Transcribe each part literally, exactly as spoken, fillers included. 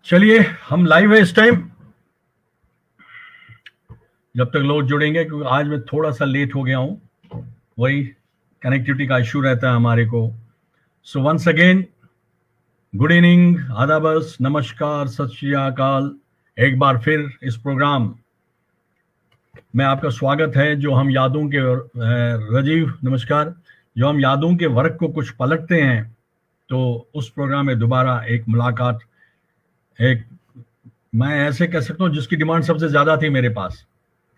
चलिए, हम लाइव है इस टाइम। जब तक लोग जुड़ेंगे, क्योंकि आज मैं थोड़ा सा लेट हो गया हूँ, वही कनेक्टिविटी का इशू रहता है हमारे को। So once again, good evening, आदाबस, नमस्कार, सत श्री अकाल। एक बार फिर इस प्रोग्राम में आपका स्वागत है, जो हम यादों के, अ, राजीव, नमस्कार। जो हम यादों के वर्क को कुछ पलटते हैं, तो उस प्रोग्राम में दोबारा एक मुलाकात, एक, मैं ऐसे कह सकता हूँ, जिसकी डिमांड सबसे ज्यादा थी मेरे पास।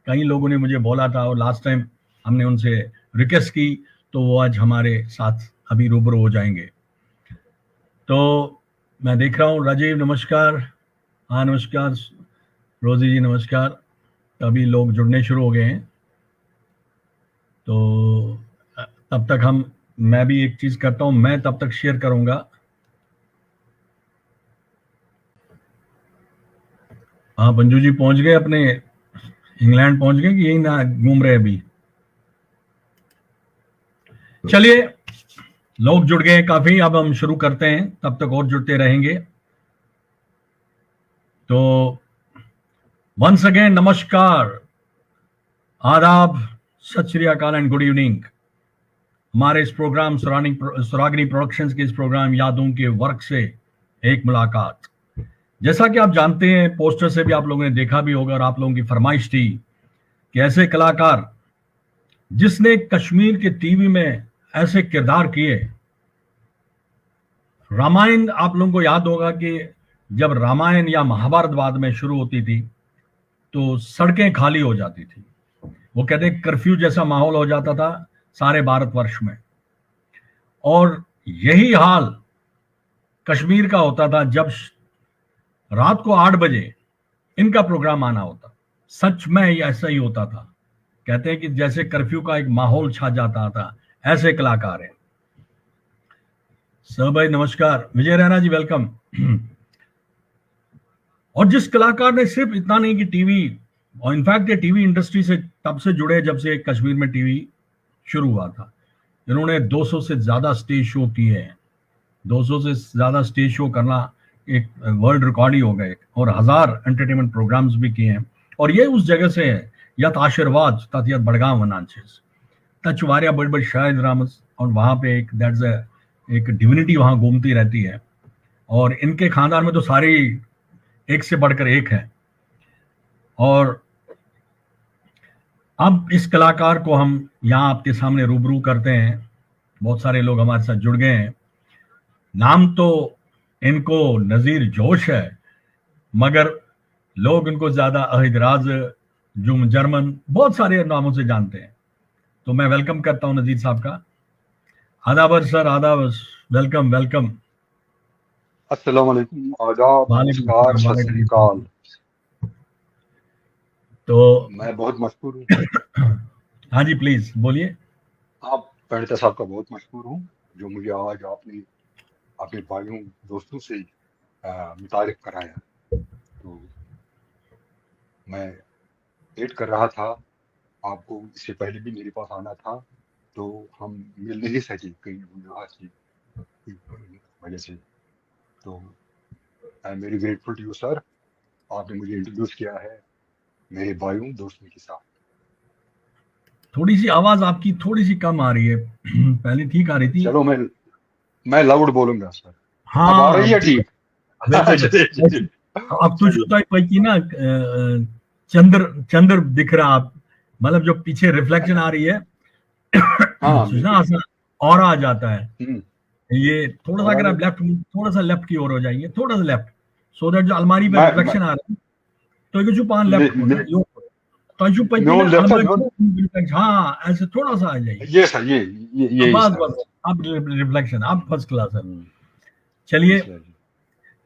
कई लोगों ने मुझे बोला था और लास्ट टाइम हमने उनसे रिक्वेस्ट की, तो वो आज हमारे साथ अभी रूबरू हो जाएंगे। तो मैं देख रहा हूँ, राजीव नमस्कार, हाँ नमस्कार, रोजी जी नमस्कार। अभी लोग जुड़ने शुरू हो गए हैं, तो तब तक हम, मैं भी एक चीज करता हूँ, मैं तब तक शेयर करूंगा। हाँ, पंजू जी पहुंच गए अपने, इंग्लैंड पहुंच गए कि यही ना घूम रहे अभी? चलिए, लोग जुड़ गए काफी, अब हम शुरू करते हैं, तब तक और जुड़ते रहेंगे। तो वंस अगेन नमस्कार, आदाब, सत श्री अकाल एंड गुड इवनिंग। हमारे इस प्रोग्राम सुरानी प्रो-, सुरागनी प्रोडक्शंस के इस प्रोग्राम यादों के वर्क से एक मुलाकात। जैसा कि आप जानते हैं, पोस्टर से भी आप लोगों ने देखा भी होगा और आप लोगों की फरमाइश थी कि ऐसे कलाकार जिसने कश्मीर के टीवी में ऐसे किरदार किए। रामायण, आप लोगों को याद होगा कि जब रामायण या महाभारत बाद में शुरू होती थी, तो सड़कें खाली हो जाती थी। वो कहते हैं, कर्फ्यू जैसा माहौल हो जाता था सारे भारतवर्ष में। और यही हाल कश्मीर का होता था। जब श-, रात को आठ बजे इनका प्रोग्राम आना होता, सच में ही ऐसा ही होता था। कहते हैं कि जैसे कर्फ्यू का एक माहौल छा जाता था, ऐसे कलाकार हैं। सर भाई नमस्कार, विजय रैना जी वेलकम। और जिस कलाकार ने सिर्फ इतना नहीं कि टीवी, और इनफैक्ट ये टीवी इंडस्ट्री से तब से जुड़े जब से कश्मीर में टीवी शुरू हुआ था, इन्होंने दो सौ से ज्यादा स्टेज शो किए हैं। दो सौ से ज्यादा स्टेज शो करना एक वर्ल्ड रिकॉर्ड ही होगा एक, और हजार एंटरटेनमेंट प्रोग्राम्स भी किए हैं। और ये उस जगह से है, यत आशीर्वाद, तत यत बड़गांव वनान छे। तत छु वारिया बड़ बड़ शायद रामस, और वहां पे एक, दैट्स अ, एक डिविनिटी वहां घूमती रहती है। और इनके खानदान में तो सारे एक से बढ़कर एक है। और अब इस कलाकार को हम यहाँ आपके सामने रूबरू करते हैं। बहुत सारे लोग हमारे साथ जुड़ गए हैं। नाम तो इनको नजीर जोश है, मगर लोग इनको ज्यादा अहिद राज, जुम जर्मन, बहुत सारे नामों से जानते हैं। तो मैं वेलकम करता हूं नजीर साहब का। आदाबर सर, आदाब, वेलकम, वेलकम। अस्सलाम वालेकुम, आदाब, वालेकुम नमस्कार, अस्सलाम, सत श्री अकाल। तो मैं बहुत मशहूर हूँ। हाँ जी, प्लीज बोलिए। आप प्रणीता साहब का बहुत मशहूर हूँ, जो मुझे आज आपने अपने भाइयों दोस्तों से, अ, मुतारिफ कराया। तो मैं वेट कर रहा था, आपको इससे पहले भी मेरे पास आना था, तो हम मिल नहीं सके कई वजूहात की वजह से। तो I am very grateful to you sir, आपने मुझे इंट्रोड्यूस किया है मेरे भाइयों दोस्तों के साथ। थोड़ी सी आवाज आपकी थोड़ी सी कम आ रही है। पहले ठीक आ रही थी। चलो, मैं मैं लाउड बोलूंगा सर। हाँ, अब आ रही है ठीक? बिल्कुल। जी, जी, जी। अब तो सुचना पैकी ना, अ, चंद्र, चंद्र दिख रहा आप, मतलब जो पीछे रिफ्लेक्शन आ रही है, हाँ, सुचना ऐसा और आ जाता है। हम्म। ये थोड़ा सा और अगर आप आगे? लेफ्ट, थोड़ा सा लेफ्ट की ओर हो जाएंगे, थोड़ा सा लेफ्ट, सो दैट जो अलमारी में मैं- रिफ्लेक्शन आ रहा है, तो ये जो पान लेफ्ट मैं- हो जाए, यो, तो जो पैकी No, ना left side, अलमारी no? में रिफ्लेक्शन, हाँ, ऐसे थोड़ा सा आ जाइए। ये सर, ये ये ये बस, सर। बस, अब रिफ्लेक्शन, अब फर्स्ट क्लास है। हम्म, चलिए, अच्छा जी।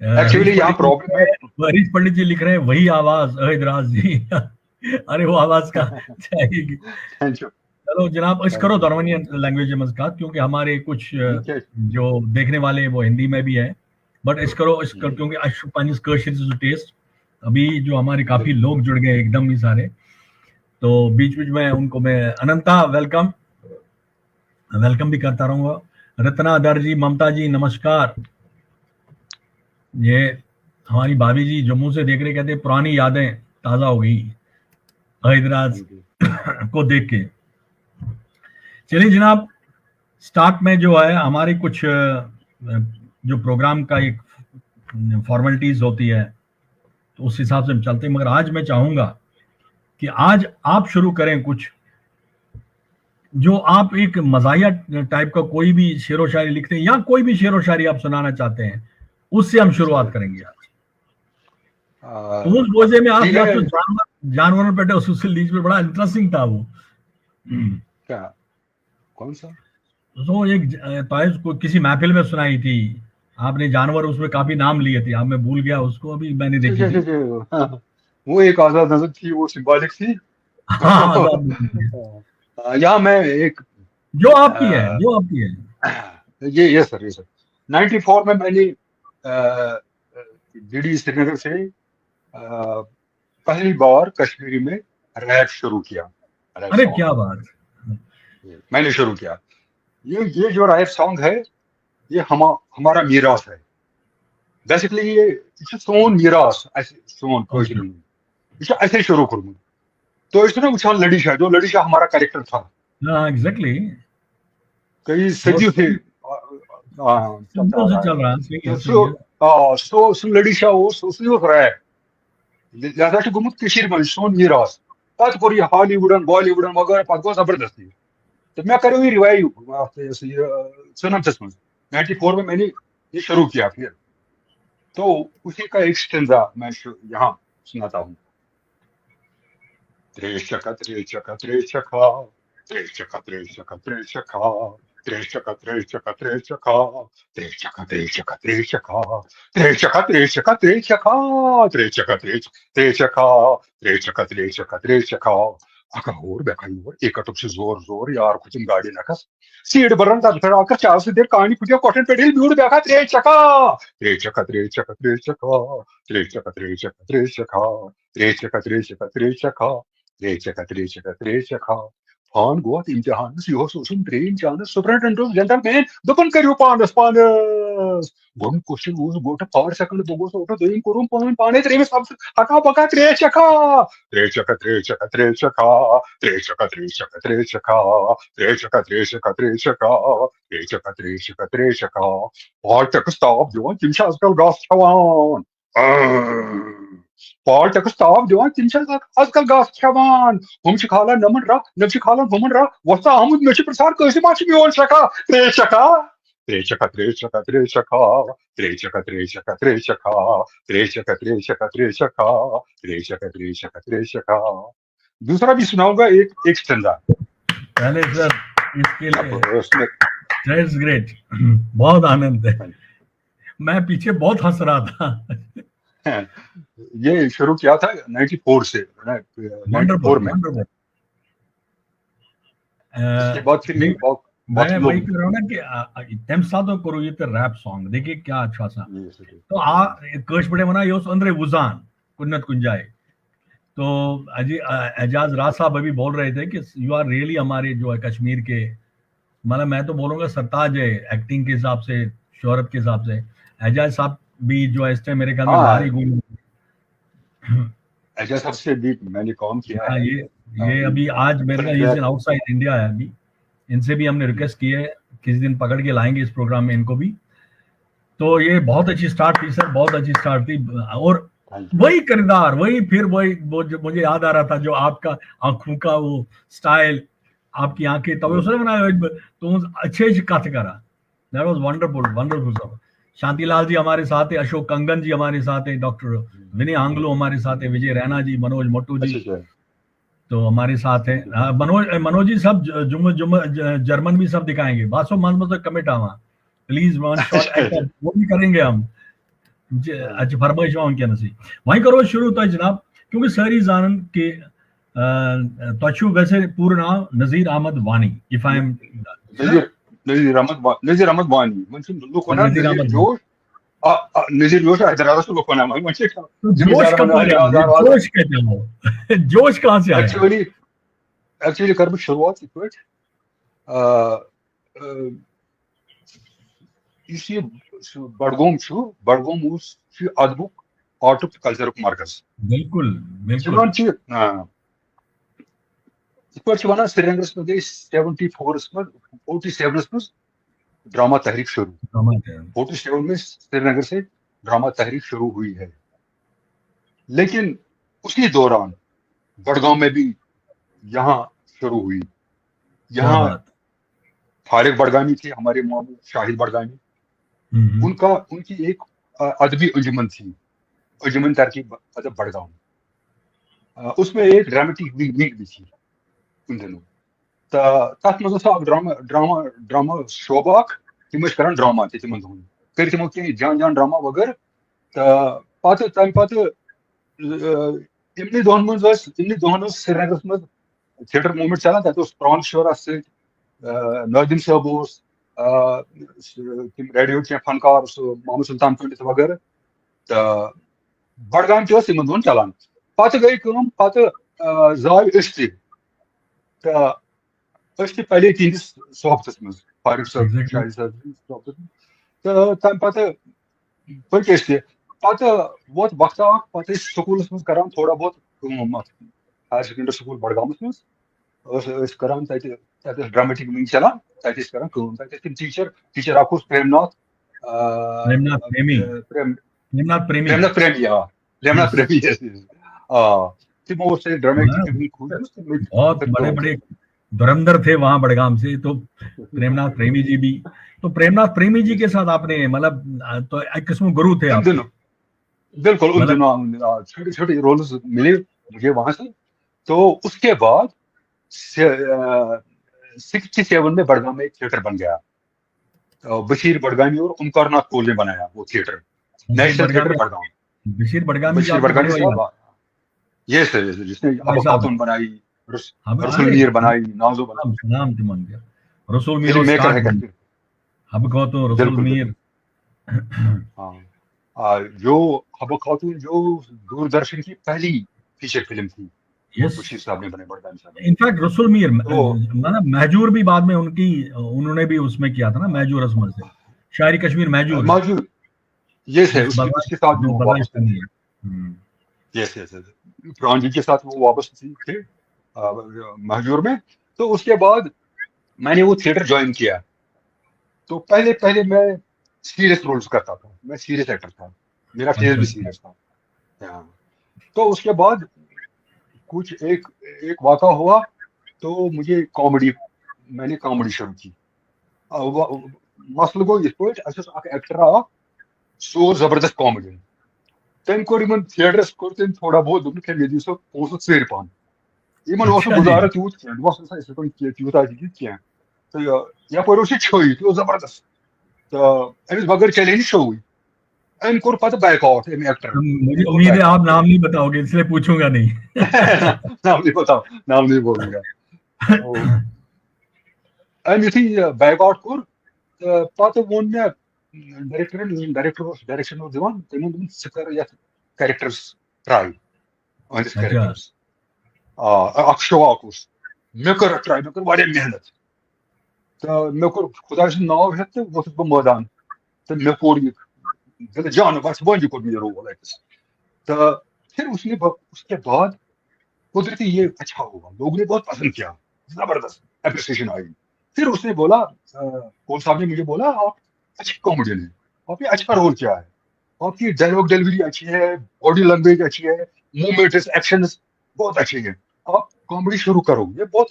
अ, Actually, रिच यहाँ पंडित प्रॉब्लम है। जी, रिच पंडित जी लिख रहे हैं, वही आवाज अहिद राज जी। अरे, वो आवाज का जाएगी। Thank you। चलो जनाब, इस करो Thank you। धर्मनियन लैंग्वेज में बात, क्योंकि हमारे कुछ, अ, ठीक है। जो देखने वाले हैं, वो हिंदी में भी है, बट इस करो, इस कर, हम्म। क्योंकि अशु पानी स्कर्शित टू टेस्ट, अभी जो हमारे काफी बिल्कुल। लोग जुड़ गए एकदम ही सारे, तो बीच बीच में उनको मैं अनंता वेलकम, वेलकम भी करता रहूंगा। रत्ना दर जी, ममता जी, नमस्कार। ये हमारी भाभी जी जम्मू से देख रहे, कहते पुरानी यादें ताजा हो गई हैदराबाद को देख के। चलिए जनाब, स्टार्ट में जो है हमारी कुछ अ, जो प्रोग्राम का एक फॉर्मेलिटीज होती है, तो उस हिसाब से हम चलते हैं। मगर आज मैं चाहूंगा कि आज आप शुरू करें कुछ, जो आप एक मजाहिया टाइप का कोई भी शेरो शायरी लिखते हैं या कोई भी शेरो शायरी आप सुनाना चाहते हैं, उससे हम शुरुआत करेंगे आज। आ, तो उस बोझे में आप ठीक या है। तो जानवर जानवरों पर उस, उस लीज में बड़ा इंटरेस्टिंग था वो। हम्म। क्या, कौन सा? तो एक ज- अ, ताइज को किसी महफिल में सुनाई थी आपने, जानवर, उसमें काफी नाम लिए थे आप, मैं भूल गया उसको, अभी मैंने जी, देखी जी, जी, थी। जी, हाँ। वो एक आजाद नजर थी, वो सिंबॉलिक थी। हाँ, हाँ, हाँ। आ, यहाँ मैं एक जो आपकी है, आ, जो आपकी है। ये ये सर, ये सर, नाइन्टी फ़ोर में मैंने डीडी श्रीनगर से आ, पहली बार कश्मीरी में रैप शुरू किया। रैप अरे सॉन्ग क्या बात। मैंने शुरू किया। ये ये जो रैप सॉन्ग है, ये हम हमारा मीरास है। बेसिकली ये ये सोन मीरास, ऐसे सोन कश्मीर में, ये ऐसे शुरू करूँ। तो इसने उछाल लड़ी शाह, जो लड़ी शाह हमारा कैरेक्टर था, हाँ, एग्जैक्टली। कई सदियों से आ, आ, चलता सदियों से आ रहा चल है। रहा है, सही है, तो सही सो है। आ, सो सो लड़ी शाह वो सो सो रहा है। लिहाजा से गुमुत कशीर में सोन मीरास। पत कोर ये हॉलीवुडन, बॉलीवुडन वगैरह पत को जबरदस्ती। तो मैं करूँ ये रिवाइव, सनम चश्मा। नाइन्टी फ़ोर में मैंने ये शुरू किया फिर। तो उसी का एक स्टेंजा मैं शु- यहाँ सुनाता हूँ। त्रेशक त्रेशक त्रेशका, त्रेशक त्रेशक त्रेशका, त्रेशक त्रेशक त्रेशका, त्रेशक त्रेशक त्रेशका, त्रेशक त्रेशक त्रेशका, त्रेशक त्रेशक त्रेशका, त्रेशक त्रेशक त्रेशका। अका होर बेका योर, एक टुक से जोर जोर यार, कुछ गाड़ी नकस। सीट बरन का फिर आकर चार से देर कहानी फुटिया कॉटन पेडिल ब्यूट बेका त्रेशका, त्रेशक त्रेशक त्रेशका, त्रेशक त्रेशक त्रेशका, त्रेशक त्रेशक त्रेशका, त्रेशक त्रेशक त्रेशका। फान गोत इम्तिहानस, यो सोसुम ट्रेन चानस, सुपरिटेंडेंट ऑफ जनरल मैन, दोपन करियो पानस पानस। गोन क्वेश्चन उस गोट पार सेकंड बगोस ओटो दोइन करूम पान पाने त्रेमे सब हका बका त्रेशका, त्रेशक त्रेशक त्रेशका, त्रेशक त्रेशक त्रेशका, त्रेशक त्रेशक त्रेशका, त्रेशक त्रेशक त्रेशका। पाल टैक्स ताप दिवान, तिम छ आजकल घास खवान। पाल टैक्स ताप दिवान, तिम छ आजकल घास खवान। हम छ खाला नमन रा, नम छ खाला हमन रा। वस्ता अहमद, मे छ प्रसार कैसे माछ मियोल शका, त्रेशका, त्रेशक त्रेशक त्रेशका, त्रेशक त्रेशक त्रेशका, त्रेशक त्रेशक त्रेशका, त्रेशक त्रेशक त्रेशका। दूसरा भी सुनाऊंगा एक एक स्टेंजा। पहले सर, इसके लिए अब उसमें दैट्स ग्रेट। बहुत आनंद है। मैं पीछे बहुत हंस रहा था। ये शुरू किया था नाइन्टी फ़ोर से, नाइन्टी फ़ोर में। वंडरफुल। इसके बाद फिर ये बहुत मैं वही कह रहा हूँ ना कि तम सातो करो ये तो रैप सॉन्ग, देखिए क्या अच्छा सा। तो आ कश बड़े मना, यो अंदर वुजान कुन्नत कुंजाए। तो अजी एजाज राज साहब अभी बोल रहे थे कि यू आर रियली हमारे जो है कश्मीर के, मतलब मैं तो बोलूंगा सरताज है एक्टिंग के हिसाब से, शोहरत के हिसाब से। एजाज साहब भी जो है इस टाइम मेरे ख्याल में बाहर ही घूम एजाज साहब से भी मैंने काम किया है। ये ये अभी आज मेरे ख्याल आउटसाइड इंडिया है अभी। इनसे भी हमने रिक्वेस्ट की है, किसी दिन पकड़ के लाएंगे इस प्रोग्राम में इनको भी। तो ये बहुत अच्छी स्टार्ट थी सर, बहुत अच्छी स्टार्ट थी। और वही किरदार, वही फिर वही मुझे याद आ रहा था जो आपका आंखों का वो स्टाइल, आपकी आंखें तब उसने बनाया तो अच्छे से कथ करा। That was wonderful, wonderful sir। Shantilal जी हमारे साथ है, अशोक कंगन जी हमारे साथ है, डॉक्टर विनय आंग्लो हमारे साथ है, विजय रैना जी, मनोज मोटू जी, तो हमारे साथ है। हाँ, मनोज मनोज जी सब जुम्मे जुम्मे जर्मन भी सब दिखाएंगे। बासो मन मतलब कमेंट आवा प्लीज वन शॉट, वो भी करेंगे हम। अच्छा, फरमाइश उनके नसीब वहीं करो शुरू तो जनाब, क्योंकि सारी जानन के तो वैसे पूरा नाम नजीर अहमद वानी, if I am Nazir Ahmad Nazir Ahmad वानी, नजीर अहमद जोश, नजीर जोश हैदराबाद से लोग ना, जोश कहाँ से आया? जोश कहाँ से आया? एक्चुअली एक्चुअली कर बह शुरुआत इथ पे। यस यह बडगोम, बडगोम उस अदबुक آرٹُک تہٕ کلچرُک مرکز۔ بالکل، بالکل۔ یِمن چھِ آ، یِتھ پٲٹھۍ چھِ ونان، سرینگرس منٛز گٔے سیونٹی فورس منٛز، فورٹی سیونس منٛز ڈرامہ تحریک شروع۔ ڈرامہ تحریک۔ فورٹی سیون میں سرینگر سے ڈرامہ تحریک شروع ہوئی ہے، لیکن اسی دوران بڑگاؤں میں بھی یہاں شروع ہوئی۔ یہاں فارغ بڑگامی تھے، ہمارے ماموں شاہد بڑگامی، ان کا، ان کی ایک ادبی انجمن تھی، انجمن ترکیب ادب بڑگاؤں۔ اس میں ایک ڈراماٹک ونگ بھی تھی ان دنوں۔ تہٕ تَتھ منٛز اوس اکھ ڈرامہ، ڈرامہ، ڈرامہ شعبہٕ اکھ، تِم ٲسۍ کران ڈرامہ تہِ تِمن دۄہن۔ کٔرۍ تِمو کینٛہہ جان جان ڈرامہ وغٲرٕ۔ تہٕ پتہٕ، تَمہِ پتہٕ، آ، یِمنٕے دۄہن منٛز ٲسۍ، یِمنٕے دۄہن اوس سرینگرس منٛز تھیٹر موومنٹ چلان۔ تَتہِ اوس پرانس شورا سۭتۍ، آ، نٲدِم صٲب اوس، آ، تِم ریڈیو کینٛہہ فنکار، سُہ محمد سلطان پنڈت وغٲرٕ۔ تہٕ بڈگام تہِ ٲس یِمن دۄہن چلان۔ پتہٕ گٔے کٲم، پتہٕ، آ، زاے أسۍ تہِ۔ تہٕ أسۍ تہِ پلے تِہنٛدِس صحبتس منٛز، فاروق صٲب، exactly۔ شاہد صٲب سٕنٛدِس صحبتس منٛز۔ تہٕ تَمہِ پتہٕ پٔکۍ أسۍ تہِ۔ پتہٕ ووت وقتہ اکھ، پتہٕ ٲسۍ سکوٗلس منٛز کران تھوڑا بہت کٲم اتھ ہایر سیکنڈری سکوٗل بڈگامس منٛز۔ ٲس، ٲسۍ کران تتہِ، تتہِ ٲس ڈراماٹک ونگ چلان، تتہِ ٲسۍ کران کٲم۔ تتہِ ٲسۍ تِم ٹیچر، ٹیچر اکھ اوس پریم ناتھ، آ، پریم ناتھ پریمی۔ آ، پریم، پریم ناتھ پریمی۔ پریم ناتھ پریمی، آ، پریم ناتھ پریمی، yes, yes۔ آ، تِمو اوس تتہِ ڈراماٹک ونگ کھوٗجمٕژ تہٕ مےٚ تہِ بہت کٔر بڑے کٲم۔ بڑے دھرندھر تھے وہاں بڑگام سے، تو پریم ناتھ پریمی جی بھی۔ تو پریم ناتھ پریمی جی کے ساتھ آپ نے، مطلب، آ، تو ایک قسم گرو تھے ان آپ۔ دنوں، بالکل، ان مطلب دنوں، آ، چھوٹے چھوٹے رولز ملے مجھے وہاں سے۔ تو اس کے بعد سے-، آ، سکسٹی سیون میں بڑگام میں ایک تھیٹر بن گیا۔ آ، بشیر بڑگامی اور اومکار ناتھ کول نے بنایا وہ theatre, Bashir national theatre Badgami, Budgam. Bashir Badgami ji Bashir آپ کے بڑگامی بڑے بھائی صاحب، ہیں۔ یس سر، یس سر، جس نے بھائی حبہ صاحب۔ خاتون بنائی، رس-، حبہ، رسول ارے، میر بنائی، نازو بنائی، سلام، سلام تِمن تہِ۔ رسول میر فلم اوس میکر start ہے کوٚرمُت۔ کشمیر۔ حبہ خاتون، رسول بالکل، میر۔ بالکل۔ ہاں۔ آ، جو حبہ خاتون جو دوردرشن کی پہلی فیچر فلم تھی، وہ یس۔ بشیر صاحب نے بنائی، بڑگام صاحب نے۔ انفیکٹ رسول میر، تو مطلب مہجور بھی بعد میں ان کی، انہوں نے بھی اس میں کیا تھا نا، مہجور احمد سے۔ شاعری کشمیر مہجور۔ مہجور، یس ہے، اس کے، بغاش، اس کے ساتھ بھی جو وہ بغاش واپس نہیں تھی۔ ہے۔ ہم۔ یس، یس، یس۔ پرانجی کے ساتھ وہ واپس تھی، تھے، آ، مہجور میں۔ تو اس کے بعد میں نے وہ تھیٹر جوائن کیا۔ تو پہلے، پہلے میں سیریس رولز کرتا تھا، میں سیریس ایکٹر تھا، میرا فیس اچھا، بھی اچھا۔ سیریس تھا۔ ہاں۔ تو اس کے بعد کچھ ایک، ایک واقعہ ہوا، تو مجھے کامیڈی، میں نے کامیڈی شروع کی۔ آ، وہ، مسئلہٕ گوٚو یِتھ پٲٹھۍ، اَسہِ اوس اکھ ایکٹر اکھ، سُہ اوس زبردست کامیڈین۔ تٔمۍ کوٚر یِمن تھیٹرس، کوٚر تٔمۍ تھوڑا بہت، دوٚپُن، "ہے، مےٚ دِیِو سا پونٛسہٕ ژیٖرۍ پہن۔" یِمن اوس نہٕ اچھا جی۔ گُزارٕ تیوٗت کینٛہہ، دوٚپمَس، "نہ سا، یِتھَے پٲٹھۍ کینٛہہ، تیوٗتاہ تہِ کینٛہہ۔" تہٕ یہِ، یپٲرۍ اوس یہِ چھٲیِتھ، یہِ اوس زبردست۔ تہٕ أمِس بغٲر چلے نہٕ شووٕے۔ أمۍ کوٚر پتہٕ بیک آوُٹ، أمۍ ایکٹر۔ مجھے امید ہے آپ نام نہیں بتاؤ گے، اس لیے پوچھوں گا نہیں۔ نام نہیں بتاؤ، نام نہیں بولوں گا۔ أمۍ یُتھُے یہِ بیک آوُٹ کوٚر، تہٕ پتہٕ ووٚن مےٚ ڈایریکٹرن، یُس زن ڈایریکٹر اوس، ڈایریکشن اوس دِوان، تٔمۍ ووٚن، دوٚپُن، "ژٕ کر یتھ کریکٹرس ٹراے، أہنٛدِس اچھا۔ کریکٹرس۔" آ، اکھ شوق اوس۔ مےٚ کٔر ٹراے، مےٚ کٔر واریاہ محنت۔ تہٕ مےٚ کوٚر خۄداے سُنٛد ناو ہٮ۪تھ تہٕ ووٚتھُس بہٕ مٲدان۔ تہٕ مےٚ کوٚر یہِ دِلہٕ جانہٕ بس وۄنۍ یہِ کوٚر مےٚ یہِ رول اَتٮ۪س۔ تہٕ پھر اس نے ب-، اس کے بعد قدرتی یہ اچھا ہوا، لوگوں نے بہت پسند کیا، زبردست اپریسیشن آئی۔ پھر اس نے بولا، آ، کول صاحب نے مجھے بولا، "آپ اچھے کامیڈین ہیں، آپ نے اچھا رول کیا ہے، آپ کی ڈائلاگ ڈیلیوری اچھی ہے، باڈی لینگویج اچھی ہے، موومنٹس، ایکشنز بہت اچھے ہیں، آپ کامیڈی شروع کرو، یہ بہت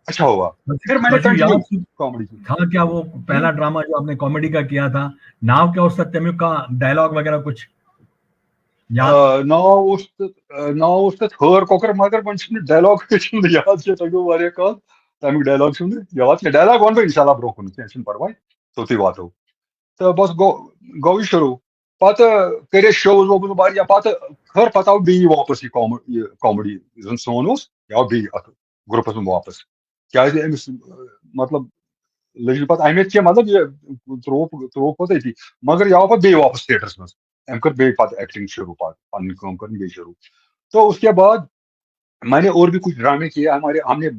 اچھا ہوا۔" پھر میں نے بچو، یاد کنٹینیو سے کامیڈی کی۔ تھا کیا وہ پہلا ڈرامہ جو آپ نے کامیڈی کا کیا تھا؟ ناو کیا اس تھا؟ تمیُک کانٛہہ ڈائلاگ وغیرہ کچھ یاد؟ آ، ناو اوس تَتھ، آ، ناو اوس تَتھ ہٲر کۄکر، مگر وۄنۍ چھُنہٕ ڈائلاگ چھُنہٕ یاد کینٛہہ، تۄہہِ گوٚو واریاہ کال، تَمیُک ڈائلاگ چھُنہٕ یاد کینٛہہ۔ ڈائلاگ وَنہٕ بہٕ اِنشاء اللہ برونٛہہ کُن، کینٛہہ چھُنہٕ پَرواے، توٚتُے واتو۔ تہٕ بس گوٚو، گوٚو یہِ شروٗع۔ پتہٕ کٔرۍ اَسہِ شوز ووز واریاہ، پتہٕ خٲر پتہٕ آو بیٚیہِ واپس یہِ کام-، یہِ کامیڈی یُس زن سون اوس، یہِ آو بیٚیہِ اتھ گروپس منٛز واپس۔ کیازِ أمِس، مطلب، لٔج نہٕ پتہٕ اہمیت کینٛہہ، مطلب، یہِ ترٛوو، ترٛوو پتہٕ أتی، مگر یہِ آو پتہٕ بیٚیہِ واپس تھیٹرس منٛز۔ أمۍ کٔر بیٚیہِ پتہٕ ایکٹنگ شروٗع، پتہٕ پنٕنۍ کٲم کٔر بیٚیہِ شروٗع۔ تو اس کے بعد میں نے اور بھی کچھ ڈرامے کیے، ہمارے، ہم نے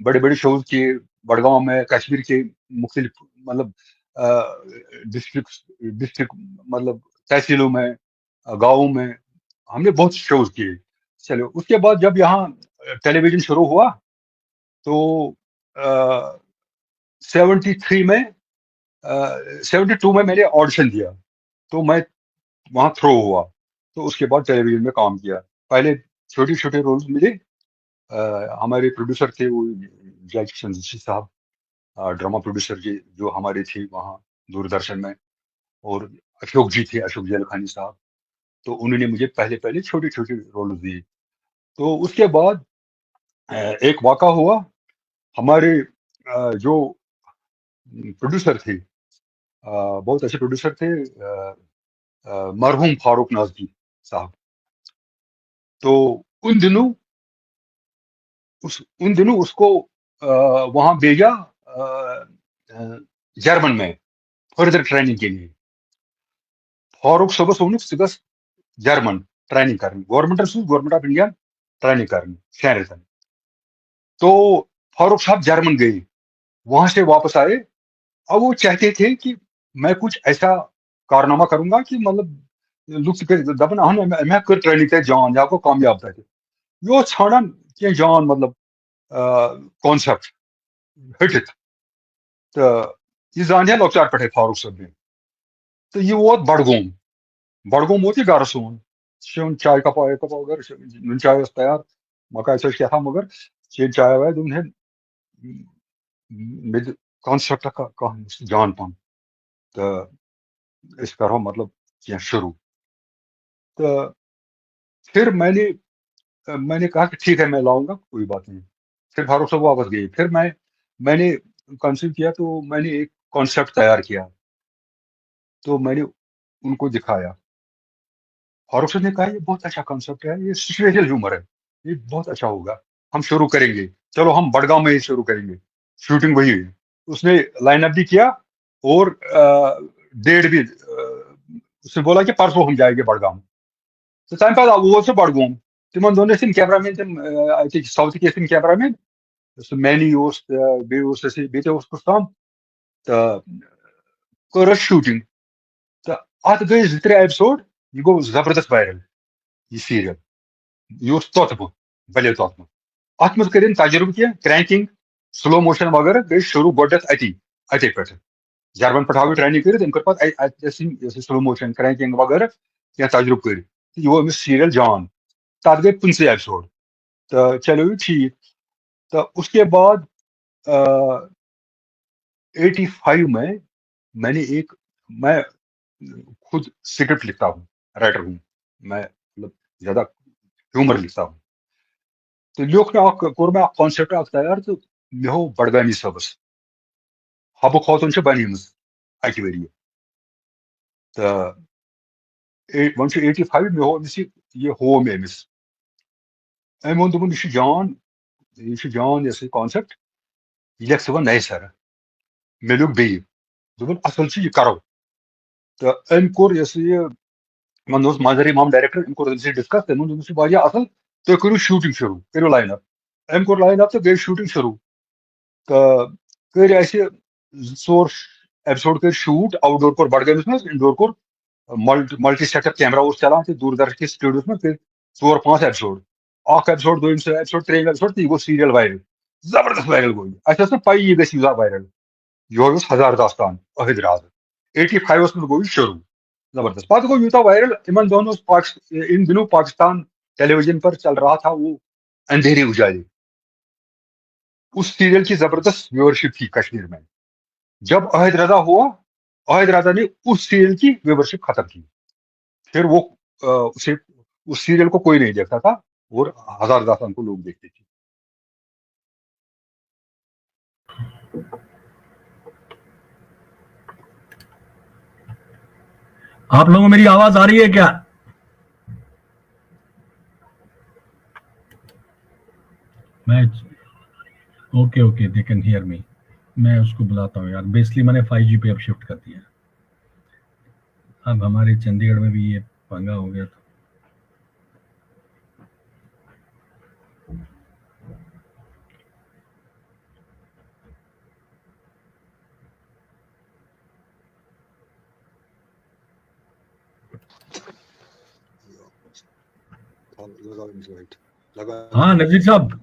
بڑے بڑے شوز کیے بڑگاؤں میں، کشمیر کے مختلف، مطلب، ڈسٹرکٹ، ڈسٹرکٹ، مطلب، تحصیلوں میں، گاؤں میں، हमने बहुत शोज किए। चलो, उसके बाद जब यहाँ टेलीविजन शुरू हुआ, तो सेवेंटी थ्री में, सेवेंटी टू में मैंने ऑडिशन दिया, तो मैं वहाँ थ्रू हुआ। तो उसके बाद टेलीविजन में काम किया। पहले छोटे छोटे रोल्स मिले। अ, हमारे प्रोड्यूसर थे वो जय किशन जोशी साहब, ड्रामा प्रोड्यूसर जी जो हमारे थे वहाँ दूरदर्शन में, और अशोक जी थे, अशोक जैलखानी साहब। तो उन्होंने मुझे पहले पहले छोटे छोटे रोल दिए। तो उसके बाद अ, एक वाका हुआ। हमारे अ, जो प्रोड्यूसर थे, अ, बहुत अच्छे प्रोड्यूसर थे, अ, अ, मरहूम फारूक नाजमी साहब। तो उन दिनों उस उन दिनों उसको अ, वहां भेजा अ, अ, जर्मन में फर्दर ट्रेनिंग के लिए। फारूक साहबस वोनुक, "ژٕ گژھ جرمن ٹریننگ کرنہِ، گورنمنٹن سوٗز گورنمنٹ آف انڈیا ٹریننگ کرنہِ شٮ۪ن رٮ۪تن۔" تو فاروق صاحب جرمن گئے، وہاں سے واپس آئے۔ اب وہ چاہتے تھے کہ میں کچھ ایسا کارنامہ کروں گا کہ مطلب لوگ تہِ کٔرۍ دپن، اہن، امہِ امہِ ہا کٔر ٹریننگ تتہِ جان، یہِ ہا گوٚو کامیاب تتہِ۔ یہِ اوس ژھانڈان کینٛہہ جان، مطلب کانسیپٹ ہٹِتھ۔ تہٕ یہِ زانہِ ہا لۄکچار پٮ۪ٹھے فاروق صٲب مےٚ۔ تہٕ یہِ ووت بڈگوم۔ بڈگوم ووت یہِ گرٕ سون۔ چیوٚن چاے کپا وایے کپا وغٲرٕ، نُن چاے ٲس تیار، مکاے ژھٔج کیٛاہ تام، مگر چیٚیہِ چاے واے، دوٚپُن، "ہے، مےٚ دِ کانسیپٹا کا-، کانٛہہ جان پہم، تہٕ أسۍ کرہو، مطلب، کینٛہہ شروع۔" تو پھر میں نے میں نے کہا کہ ٹھیک ہے، میں لاؤں گا، کوئی بات نہیں۔ پھر فاروق صاحب واپس گئے۔ پھر میں میں نے کنسیو کیا، تو میں نے ایک کانسیپٹ تیار کیا، تو میں نے ان کو دکھایا۔ فاروق صاحب نے کہا، "یہ بہت اچھا کانسیپٹ ہے، یہ سچویشنل ہیومر ہے، یہ بہت اچھا ہوگا، ہم شروع کریں گے، چلو ہم بڈگام میں ہی شروع کریں گے۔" شوٹنگ وہی ہوئی۔ اس نے لائن اپ بھی کیا اور ڈیٹ بھی، اس نے بولا کہ پرسوں ہم جائیں گے بڈگام۔ تو تمہِ پتہٕ ووت سُہ بڈگوم۔ تِمن دۄن ٲسۍ تِم کیمرہ مین، تِم، اَتِکۍ ساوتھٕکۍ ٲسۍ تِم کیمرہ مین، سُہ مینی اوس، تہٕ بیٚیہِ اوس اَسہِ، بیٚیہِ تہِ اوس کُس تام، تہٕ کٔر اَسہِ شوٗٹِنگ۔ تہٕ اَتھ گٔے زٕ ترٛےٚ ایپیسوڈ، یہِ گوٚو زبردست وایرل، یہِ سیٖریل۔ یہِ اوس توتہٕ بہٕ، بلے توتہٕ بہٕ۔ اَتھ منٛز کٔرِن تجرُبہٕ کینٛہہ، کرینکنگ، سلو موشن وغیرہ گٔے شروٗع گۄڈٕنٮ۪تھ اَتی، اَتے پٮ۪ٹھ۔ جرمن پٮ۪ٹھ آو یہِ ٹریننگ کٔرِتھ، أمۍ کٔر پَتہٕ اَ-، اَتہِ ٲسۍ یِم، یہِ ٲسۍ سلو موشن، کرینکنگ وغیرہ کینٛہہ تجرُبہٕ کٔرِتھ۔ تہٕ یہِ گوٚو أمِس سیٖریل جان۔ تَتھ گٔے پٕنٛژٕہ ایپیسوڈ۔ تہٕ چلیو یہِ ٹھیٖک۔ تہٕ اس کے بعد، آ، ایٹی فائیو میں میں نے ایک، میں خود اسکرپٹ لکھتا ہوں، رائٹر ہوں، میں مطلب زیادہ ہیومر لکھتا ہوں۔ تو لیوکھ مےٚ اکھ، کوٚر مےٚ اکھ کانسیپٹ اکھ تیار، تہٕ مےٚ ہوو بڈگامی صٲبس، حبہٕ خوتوٗن چھِ بنیمٕژ اکہِ ؤریہِ۔ تہٕ اے-، وۄنۍ چھُ ایٹی فایو، مےٚ ہوو أمِس یہِ، یہِ ہوو مےٚ أمِس۔ أمۍ ووٚن، دوٚپُن، "یہِ چھُ جان، یہِ چھُ جان، یہِ ہسا یہِ کانسیپٹ، یہِ لیکھ ژٕ وۄنۍ نَیہِ سَرٕ۔" مےٚ لیوٚکھ بیٚیہِ، دوٚپُن، "اَصٕل چھُ، یہِ کَرو۔" تہٕ أمۍ کوٚر، یہِ ہسا یہِ، وۄنۍ اوس مظہر امام ڈایریکٹر، أمۍ کوٚر أمِس سۭتۍ ڈسکس، تٔمۍ ووٚن، دوٚپُن، "ژٕ چھُ واریاہ اَصٕل، تُہۍ کٔرِو شوٗٹِنگ شروٗع، کٔرِو لاین اپ۔" أمۍ کوٚر لاین اپ تہٕ گٔے شوٗٹِنگ شروٗع۔ تہٕ کٔرۍ اَسہِ زٕ ژور ایپیسوڈ کٔرۍ شوٗٹ، آوُٹ ڈور کوٚر بڈگٲمِس منٛز، اِن ڈور کوٚر multi, multi setup camera اوس چلان تہِ دوٗردرشن کِس سٹوڈیوس منٛز، کٔرۍ ژور پانٛژھ ایپیسوڈ، اکھ ایپیسوڈ، دوٚیِم ایپیسوڈ، ترٛیٚیِم ایپیسوڈ، تہٕ یہِ گوٚو سیٖریل وایرل، زبردست وایرل گوٚو یہِ۔ اَسہِ ٲس نہٕ پَیی یہِ گژھِ یوٗتاہ وایرل۔ یِہوٚے اوس ہزار داستان، أہٕدۍ رازٕ۔ ایٹی فایوَس منٛز گوٚو یہِ شروٗع، زبردست۔ پَتہٕ گوٚو یوٗتاہ وایرل، یِمن دۄہن اوس پاکس-، ان دنوں پاکستان ٹیلی ویژن پر چل رہا تھا وہ اندھیرے اجالے۔ اس سیریل کی زبردست ویورشپ تھی کشمیر میں۔ جب عہد رضا ہوا، عہد رضا نے اس سیریل کی ویورشپ ختم کی۔ پھر وہ، آ، اسے، اس سیریل کو کوئی نہیں دیکھتا تھا اور ہزار داستان کو لوگ دیکھتے تھے۔ آپ لوگوں کو میری آواز آ رہی ہے کیا؟ میں، okay, okay, they can hear me۔ میں اس کو بلاتا ہوں یار، بیسکلی میں نے فائیو جی پہ اب شفٹ کر دیا۔ اب ہمارے چندی گڑھ میں بھی یہ پنگا ہو گیا تھا۔ लगाओ invite. हाँ, नजीर साहब.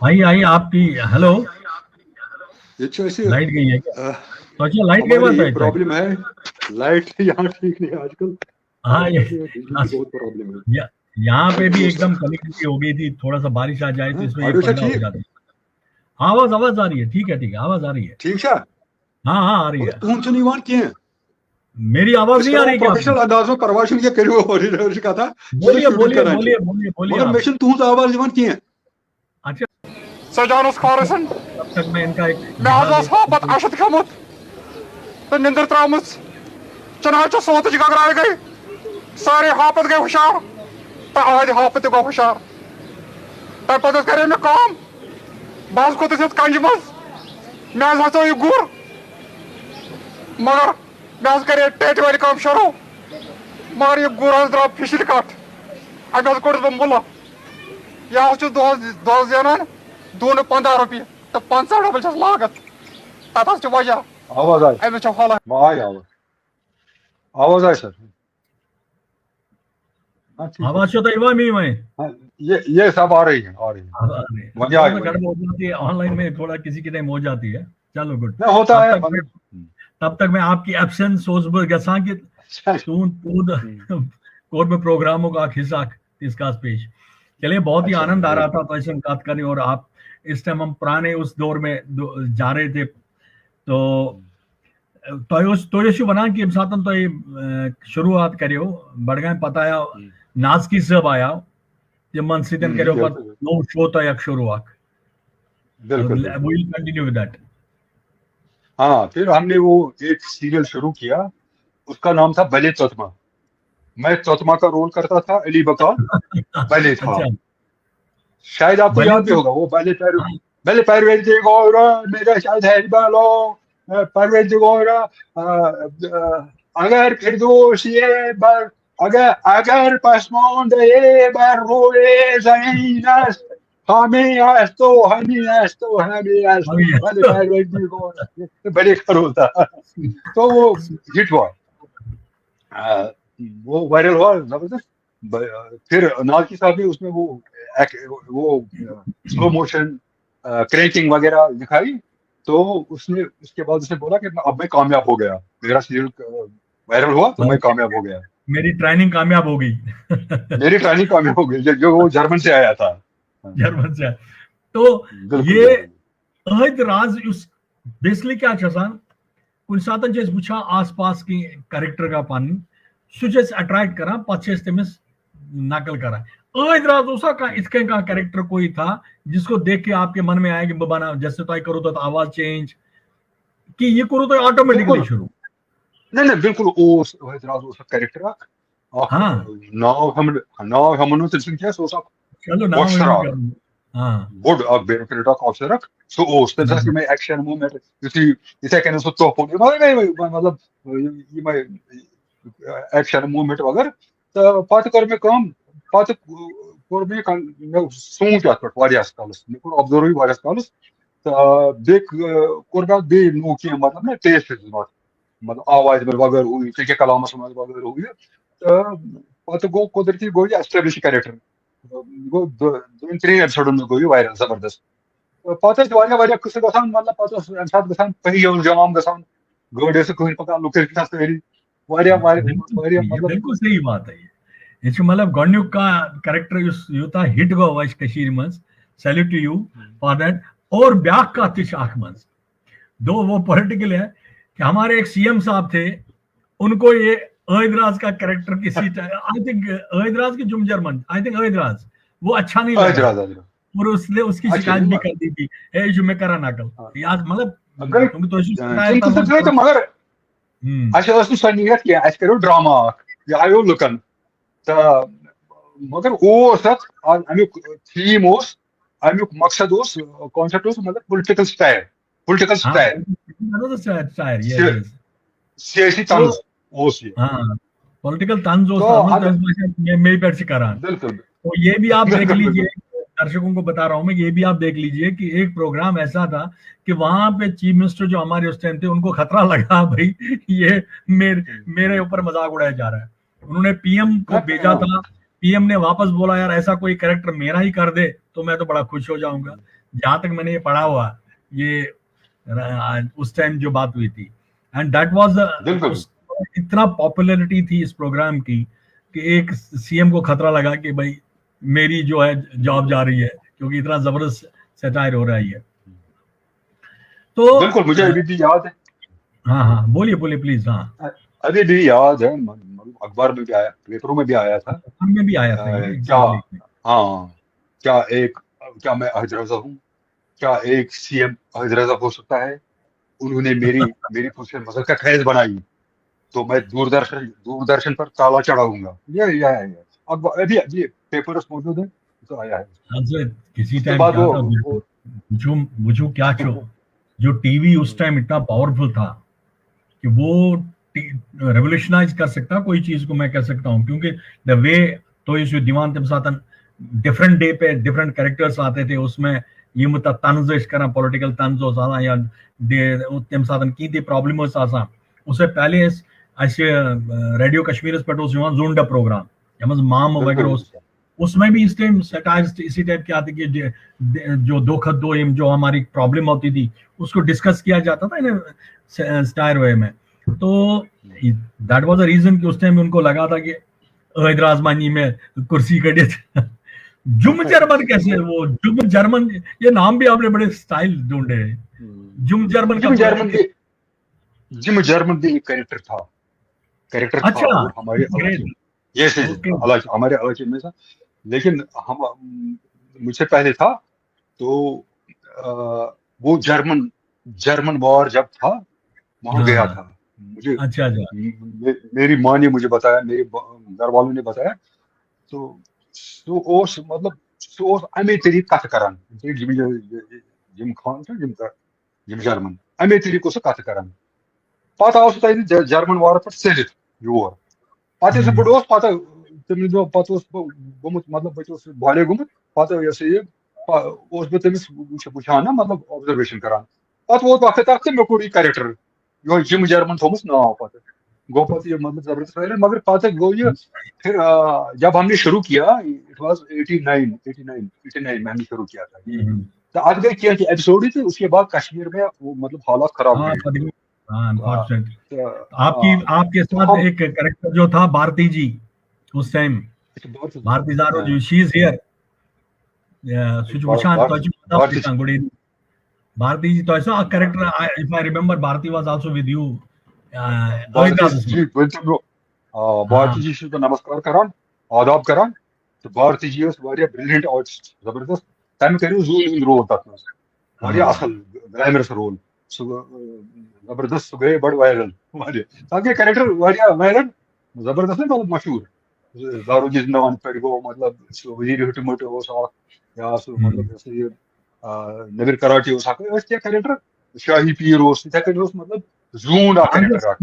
आइए, आइए, आपकी हेलो. ये तो ऐसे लाइट गई है क्या? अ, तो अच्छा, लाइट गई हमारी बात ये है. प्रॉब्लम है, लाइट यहाँ ठीक नहीं है आजकल. हाँ, ये ये बिजली की बहुत प्रॉब्लम है. या, यहाँ पे भी एकदम कनेक्टिविटी हो गई थी, थोड़ा सा बारिश आ जाए तो हाँ, इसमें ये ऑडियो पंगा हो ठीक? जाता है. आवाज आवाज आ रही है, ठीक है, ठीक है, आवाज आ रही है. ठीक है. हाँ, हाँ, आ रही है. तुम तो नहीं मान किए. मेरी आवाज नहीं आ रही क्या? प्रोफेशनल अंदाज में परवाशन ये करियो और इसका था. बोलिए, बोलिए, बोलिए, बोलिए, बोलिए मगर आप. मैं तुहंज आवाज दिवान किए. अच्छा, سجانس خارسن तब तक मैं इनका एक مےٚ حظ ٲس ہاپت اَشُت کھیوٚمُت تہٕ نِندٕر ترٛٲومٕژ. چِنہٕ حظ چھُ سونٛتٕچ گگراے گٔے، سٲرٕے ہاپت گٔے ہُشار تہٕ أہٕنٛدِ ہاپت تہِ گوٚو ہُشار. تَمہِ پَتہٕ حظ کَرے مےٚ کٲم، بہٕ حظ کھوٚتُس یَتھ کَنجہِ منٛز. مےٚ حظ ہَژٲو یہِ گُر، مگر مےٚ حظ کَرے ٹیٚٹہِ وَرِ کٲم شروٗع، مگر یہِ گُر حظ درٛاو فِشِل کَٹھ. أمۍ حظ کوٚڑُس بہٕ مُلہٕ. یہِ حظ چھُس دۄہَس دۄہَس زینان دوٗنہٕ پنٛداہ رۄپیہِ تہٕ پنٛژاہ ڈبل چھَس لاگَتھ. تَتھ حظ چھِ وجہ، آواز آیہِ. أمِس چھِ حالات. وۄنۍ آیہِ آواز. آواز آیہِ سر. ہاں، ٹھیٖک. आवाज چھو तो इवा में वही. ہاں، یہ یہ سب آ رہی ہے، آ رہی ہے. आवाज आ रही है. وۄنۍ آیہِ، थोड़ा وۄنۍ گڑبڑ ہو جاتی ہے, آن لائن میں تھوڑا کسی کے ٹائم ہو جاتی ہے. چلو, گڈ. نہ ہوتا ہے. تب تک میں, تب تک میں آپ کی ایبسنس اوسُس بہٕ گژھان کہِ تُہُنٛد, تُہُنٛد کوٚر مےٚ پروگرامُک اکھ حصہٕ اکھ تیٖتِس کالَس پیش. چلیے, بہت ہی اچھا. आनंद आ रहा था तो ऐसे बात करने. और आप इस टाइम हम पुराने उस दौर में दो- जा रहे थे, तो تۄہہِ اوس, تُہۍ ٲسِو وَنان کہِ ییٚمہِ ساتہٕ تۄہہِ, اَ, شروٗعات کَریو, بڈگامہِ پَتہٕ آیو, نازکی صٲب آیو, تِمن سۭتۍ کٔرِو پَتہٕ نوٚو شو تۄہہِ اکھ شروٗع اکھ. بالکل. We'll continue with that. ہاں, پھر ہم نے وہ ایک سیریل شروع کیا, اس کا نام تھا بلے توتما. میں توتما کا رول کرتا تھا, علی بکا بلے تھا. اچھا. شاید آپ کو بلے یاد بھی تو- ہوگا, وہ بلے پر بلے پرویز دی گورا, میرا شاید ہے بالو, پرویز دی گورا, اگر فردوس یہ بر اگر اگر پسماندہ یہ بر روئے زمین است, ہمیں است و ہمیں است و ہمیں است. ہمیں است. بلے پرویز دی گورا, بڑے کرو تھا. تو وہ ہٹ ہوا, آ, وہ وائرل ہوا زبردست. ب- پھر نازکی صاحب نے اس میں وہ ایک- وہ سلو موشن کرینکنگ وغیرہ دکھائی, تو اس نے, اس کے بعد اس نے بولا کہ اب میں کامیاب ہو گیا, میرا سیریل وائرل ہوا تو میں کامیاب ہو گیا. میری ٹریننگ کامیاب ہو گئی. میری ٹریننگ کامیاب ہو گئی, جو- جو وہ جرمن سے آیا تھا. جرمن سے. تو بالکل, یہ بالکل. أہٕنٛدۍ راز یُس بیسکلی کیٛاہ چھُ آسان, کُنہِ ساتہٕ چھِ أسۍ وٕچھان آس پاس کینٛہہ کریکٹر کا پنٕنۍ, سُہ چھُ اَسہِ اٹریکٹ کران, پتہٕ چھِ أسۍ تٔمِس نقل کران. أہٕنٛدۍ راز اوسا کانٛہہ اِتھ کٔنۍ کانٛہہ کریکٹر کوئی تھا جس کو دیکھ کے آپ کے من میں آیا کہ بہٕ بناو, جیسے تۄہہِ کوٚروٕ تَتھ آواز چینج, کہِ یہِ کوٚروٕ تۄہہِ آٹومیٹکلی بالکل. شروٗع؟ نہ نہ, بالکل اوس, أہٕنٛدۍ راز اوس اکھ کریکٹر اکھ, اکھ ہاں. ناو ہٮ۪مہٕ نہٕ, ناو ہٮ۪مو نہٕ تٔمۍ سُنٛد کینٛہہ, سُہ اوس اکھ چلو, ناو بۄچھِ ؤنِو راو. کَرُن. ہاں. بوٚڑ اکھ بیوروکریٹ اکھ آفسر اکھ, سُہ اوس. تٔمِس ٲسۍ یِمے ایکشن موٗمینٹ, یُتھُے یِتھے کٔنۍ سُہ ٹوپھ اوٚن, یِمے, یِمے, مطلب, یِمے ایکشن موٗمینٹ وغٲرٕ. تہٕ پتہٕ کٔر مےٚ کٲم, پتہٕ کوٚر مےٚ یہِ کن-, مےٚ سوٗنٛچ اتھ پٮ۪ٹھ واریاہس کالس, مےٚ کوٚر آبزروٕے واریاہس کالس. تہٕ بیٚیہِ کوٚر مےٚ اتھ بیٚیہِ نوٚو کینٛہہ, مطلب, مےٚ ٹیسٹ دیُت اتھ, مطلب, آوازِ منٛز وغٲرٕ ہُہ یہِ, ژےٚ کیٛاہ کلامس منٛز وغٲرٕ ہُہ یہِ. تہٕ پتہٕ گوٚو قۄدرتی گوٚو یہِ ایسٹیبلش کریکٹر, گوٚو دۄ-، دۄن ترٛٮ۪ن ایپیسوڈن منٛز گوٚو یہِ واریاہ زبردست. تہٕ پتہٕ ٲسۍ واریاہ واریاہ قٕصہٕ گژھان, مطلب, پتہٕ اوس امہِ ساتہٕ گژھان پہی اوس جام گژھان, گٲڑۍ ٲسۍ نہٕ کٕہٕنۍ پکان, لُکھ ٲسۍ گژھان سٲری, واریاہ واریاہ بِلکُل، واریاہ, یہِ مطلب, بِلکُل صحیح بات ہے. یہِ چھُ, مطلب, گۄڈٕنیُک کانٛہہ کریکٹر یُس یوٗتاہ ہِٹ گوٚو اَسہِ کٔشیٖرِ منٛز, salute to you for that. اور بیٛاکھ کَتھ تہِ چھِ اَتھ منٛز, دو وہ پولیٹیکل ہے کہ ہمارے ایک سی ایم صاحب تھے, ان کو یہ عائد راز کا کریکٹر کسی ٹائم, آئی تھنک عائد راز کی جم جرمن, آئی تھنک عائد راز, وہ اچھا نہیں ٲدۍ لگا. راتھ, ٲدۍ راتھ. اور اس نے اس کی اچھا, شکایت یہِ بھی ما- کر دی تھی, اے, یہ میں کرا نقل. ہاں. یاد, مطلب, اگر- تم تو اسی آ, شکایت تِم کا تہِ چھِ ترٛٲوِتھ, مگر ہم. اَسہِ ٲس نہٕ سۄ نیت کینٛہہ, اَسہِ کَریو ڈراما اکھ, یہِ ہایو لُکن. تہٕ مگر اوس اَتھ, آ, اَمیُک تھیٖم اوس, اَمیُک مقصد اوس, کانسیپٹ اوس, مطلب, پُلٹِکل سٹایل, پُلٹِکل ہاں, style. another side, side, yes, سیا-، yes. سیٲسی تو- طنز اوس یہِ. ہاں, پولیٹیکل طنز اوس تو تَتھ منٛز, ہم- تَتھ منٛز چھِ مے, مے پٮ۪ٹھ چھِ کران. بالکل. تو یہ بھی آپ بالکل, دیکھ بالکل. لیجیے, درشکوں کو بتا رہا ہوں میں, یہ بھی آپ دیکھ لیجیے کہ ایک پروگرام ایسا تھا کہ وہاں پہ چیف منسٹر جو ہمارے اس ٹائم تھے, ان کو خطرہ لگا, بھائی, یہ میرے, میرے اوپر مذاق اڑایا جا رہا ہے. انہوں نے پی ایم کو ہاں, بھیجا ہاں. تھا पीएम ने वापस बोला, यार, ऐसा कोई कैरेक्टर मेरा ही कर दे तो मैं तो बड़ा खुश हो जाऊंगा। जहां तक मैंने ये पढ़ा हुआ, ये अ, उस टाइम जो बात हुई थी, एंड दैट वाज, बिल्कुल। इतना पॉपुलैरिटी थी इस प्रोग्राम की कि एक सीएम को खतरा लगा कि भाई, मेरी जो है, जॉब जा रही है, क्योंकि इतना जबरदस्त सटायर हो रहा है। तो बिल्कुल, मुझे अभी भी याद है। हाँ, हाँ, बोलिए, बोलिए, प्लीज। हाँ, अभी भी याद है, म- म- अखबार में भी आया, पेपरों में भी आया था। अखबार में भी आया था अ, ये, क्या exactly। हाँ, क्या एक क्या मैं अहद रजा हूँ? क्या एक सीएम अहद रजा हो सकता है? उन्होंने मेरी मेरी फुर्सत मसर का खैज बनाई, तो मैं दूरदर्शन दूरदर्शन पर ताला चढ़ाऊंगा। ये ये है, ये। अब अभी अभी पेपर्स मौजूद है, तो आया है। हाँ सर, किसी उसके टाइम बाद क्या वो, था, वो बुझो, बुझो क्या छो, जो टीवी उस टाइम इतना पावरफुल था कि वो रेवोल्यूशनाइज कर सकता कोई चीज को, मैं कह सकता हूँ, क्योंकि द वे, तो इस दीवान तम सातन डिफरेंट डे पे डिफरेंट कैरेक्टर्स आते थे, उसमें ये मुद्दा तंज इस करा, पॉलिटिकल तंज हो सारा या दे तम सातन की दे प्रॉब्लम हो सासा। उससे पहले इस ऐसे रेडियो कश्मीर पर उस जुंडा प्रोग्राम, यमज माम वगैरह, उस उसमें भी इस टाइम सटायर्स इसी टाइप के आते कि जे- दे- जो दो खत दो एम जो हमारी प्रॉब्लम होती थी, उसको डिस्कस किया जाता था इन सटायर वे में। तो दैट वाज द रीजन कि उस टाइम उनको लगा था कि अहद राजमानी में कुर्सी कटे। जुम जर्मन कैसे है वो? जुम जर्मन, ये नाम भी आपने बड़े स्टाइल ढूंढे हैं। जुम जर्मन का जिम जर्मन भी जिम जर्मन भी एक कैरेक्टर था, कैरेक्टर था अच्छा, वो हमारे great। इलाके, यस यस, Okay। इलाके, हमारे इलाके में था। लेकिन हम, मुझसे पहले था, तो अ, वो जर्मन जर्मन वॉर जब था, वहां गया हाँ। था। मुझे अच्छा, अच्छा। मे- मेरी माँ ने मुझे बताया, मेरे ब- घर वालों ने बताया। तो सो ओस मतलब सो ओस अमे तरीक कथ करन, जिम जिम खान था, जिम जिम जर्मन, अमे तरीक ओस कथ करन। पता ओस तै ज- जर्मन वार पर चलित योर। पता से बड़ ओस पता, तमिस जो पता ओस ब- गोमुत, मतलब बच्चे ओस बाले गोमुत, पता ये से ये प- ओस बे तमिस वुच- वुचान ना, मतलब ऑब्जर्वेशन करान। पता वो वक्त तक से मैं कोई कैरेक्टर यो जिम जर्मन थोमस नाव पता। गो पता ये मतलब जबरदस्त रहे, मगर पता गो ये फिर अ, जब हमने शुरू किया, it was eighty nine, eighty nine, eighty nine में हमने शुरू किया था। हम्म। तो आज गए क्या कि एपिसोड ही थे, उसके बाद कश्मीर में वो मतलब हालात खराब हाँ, हुए। पता नहीं। हाँ, अनफॉर्चुनेट। तो, आपकी हाँ, आपके साथ हम- एक कैरेक्टर जो था भारती जी उस टाइम, अच्छा, बहुत भारती जारो हाँ। जी, शी इज हियर। सुचवुचान भारती- गुड़ी। भारती जी तो ऐसा character, if I remember, Bharati was also with you। Bharati ji, बिल्कुल। आ, भारती जी से तो नमस्कार करान, आदाब करान। तो भारती जी ओस वारिया ब्रिलियंट आर्टिस्ट, जबरदस्त। तम करियो जून हंद रोल तक मस। वारिया असल ग्लैमरस रोल। सो जबरदस्त, सो गए बड़ वायरल। वारिया तम के कैरेक्टर वारिया वायरल, जबरदस्त ना, मतलब मशहूर। जारो जी जिंदाबाद पर गो, मतलब सो वजीर हुकूमत हो सा, या सो मतलब जैसे ये आ, नबीर कराटी हो सा, कैरेक्टर शाही पीर हो, मतलब जून आ कैरेक्टर।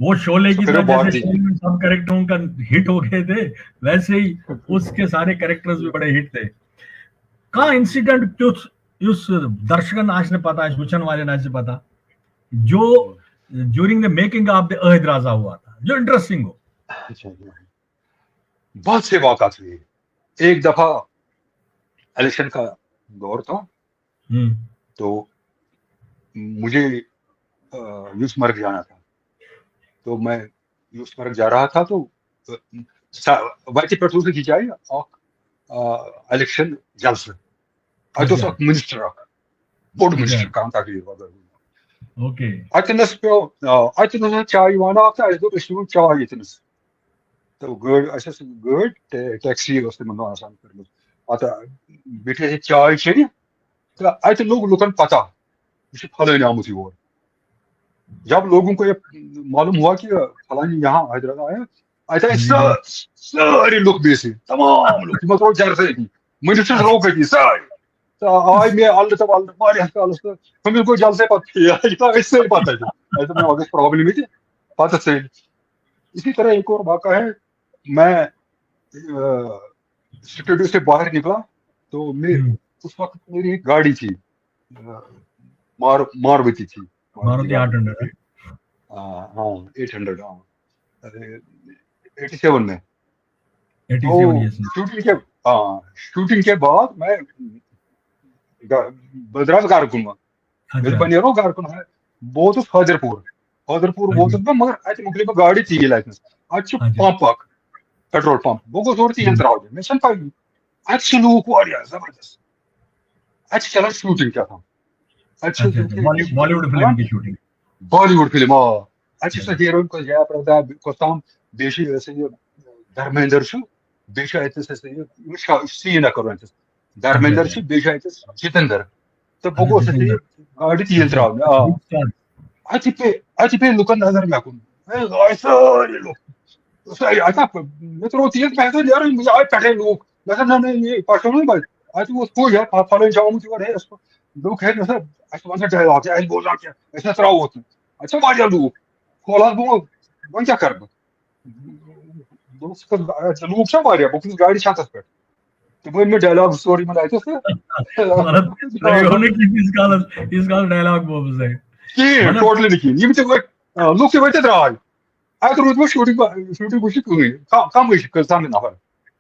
वो शोले की तरह जैसे सब कैरेक्टरों का हिट हो गए थे, वैसे ही उसके सारे कैरेक्टर्स भी बड़े हिट थे। का इंसिडेंट क्यों उस दर्शकन आज ने पता, आज वुचन वाले आज ने पता, जो during the making of the अहद राजा हुआ था, जो इंटरेस्टिंग हो? बहुत से वाकत हुए। एक दफा इलेक्शन का दौर था, तो मुझे यूसमर्ग जाना था। तो मैं यूसमर्ग जा रहा था, तो वैसे पेट्रोल से खिंचाई और इलेक्शन जलसे। अत मिनिस्टर, बोर्ड मिनिस्टर कहाँ तक? ओके। अतनस पे अतनस चाय वाना आता है, तो चाय इतनस। तो गड़, अच्छा, गड़ टैक्सी उस दिन आसान कर लो। अत बिठे चाय चेरी, तो अत लोग लुकन पता, ये फलाने आमुत योर। जब लोगों को ये मालूम हुआ कि फलानी यहाँ हैदराबाद आया, अत सारे लोग बेसी, तमाम लोग, मतलब जर से ही, मिनिस्टर लोग भी सारे। तो आई मैं आल तो आल मारे हस्ता आल तो हम को जल से पता है, ये तो इससे पता है। ऐसा मैं अगर प्रॉब्लम ही थी, पता से। इसी तरह एक और वाकया है, मैं स्टूडियो से बाहर निकला, तो मैं उस वक्त मेरी एक गाड़ी थी, मार मारुति थी, मारुति आठ हंड्रेड। हाँ, एट हंड्रेड, हाँ, एटी सेवन में। eighty seven years. شوٹنگ کے آ شوٹنگ کے بعد میں گا- بہٕ درٛاس گرٕ کُن وۄنۍ۔ ییٚلہِ بہٕ نیرو گرٕ کُن، بہٕ ووتُس حٲدِر پوٗر۔ حٲدِر پوٗر ووتُس بہٕ، مگر اَتہِ مۄکلے مےٚ گاڑِ تیٖل اَتہِ نَس۔ اَتہِ چھُ اچھا۔ پمپ اَکھ، پیٹرول پمپ۔ بہٕ گوٚژھ اورٕ تیٖل ترٛاونہِ۔ مےٚ چھَنہٕ پَیی۔ اَتہِ چھِ لوٗکھ واریاہ زبردست۔ اَتہِ چھِ چلان شوٹنگ کیٛاہ تام۔ اَتہِ چھِ اچھا، اچھا۔ بالی- بالی وُڈ فلم کی شوٹنگ۔ بالی وُڈ فلم، آ۔ اَتہِ چھِ سۄ ہیروئن کۄس جیا پردا، کۄس تام، بیٚیہِ چھِ یہِ ہسا یہِ دھرمیندر چھُ، بیٚیہِ چھُ اَتہِ ہسا یہِ، یہِ چھا سیٖن اَکھ کوٚرمُت اَتہِ۔ دھرمیندر چھُ، بیٚیہِ چھُ اَتہِ جتیندر۔ تہٕ بہٕ گوٚوس اَتہِ یہِ گاڑِ تیٖل ترٛاونہِ، آ۔ اَتہِ پے، اَتہِ پے لُکن نظر مےٚ کُن۔ ہے، آے سٲری لُکھ۔ سٲری، اَتہِ ہا، مےٚ ترٛوو تیٖل، مےٚ ہسا نیرُن، مےٚ آے پٮ۪ٹھَے لوٗکھ۔ مےٚ دوٚپ، نہ، نہ، یہِ پَشَو نہٕ وۄنۍ۔ اَتہِ اوس ہُہ یہِ، فَ-، فَلٲنۍ چھُ آمُت یور، ہے، اَسہِ لوٗکھ ہے، مےٚ دوٚپ، اَسہِ وَن سا ڈایلاگ، ہے، اَسہِ بوزناو کینٛہہ، أسۍ ہا ترٛاوو نہٕ۔ اَتہِ چھِ واریاہ لوٗکھ۔ کھولہٕ حظ بہٕ وۄنۍ، وۄنۍ کیٛاہ کَرٕ بہٕ؟ دوٚپُس، "لوٗکھ چھا واریاہ؟" بہٕ کھوٚتُس گاڑِ چھَتَس پٮ۪ٹھ۔ تہٕ وۄنۍ مےٚ ڈایلاگ سٹوری منٛز اَتہِ اوس تہٕ مطلب، تۄہہِ اوٚنوُ کِہیٖنۍ ییٖتِس کالس، ییٖتِس کالس ڈایلاگ بوٗز تۄہہِ۔ کِہیٖنۍ، مطلب، ٹوٹلی نہٕ کِہیٖنۍ۔ یِم تہِ وٲتۍ، آ، لُکھ تہِ وٲتۍ تہٕ درٛاے۔ اَتہِ روٗد وۄنۍ شوٗٹِنٛگ، شوٗٹِنٛگ وٕچھِتھ کٕہٕنۍ، کَم، کَمٕے چھِ کٔژ تام نفر۔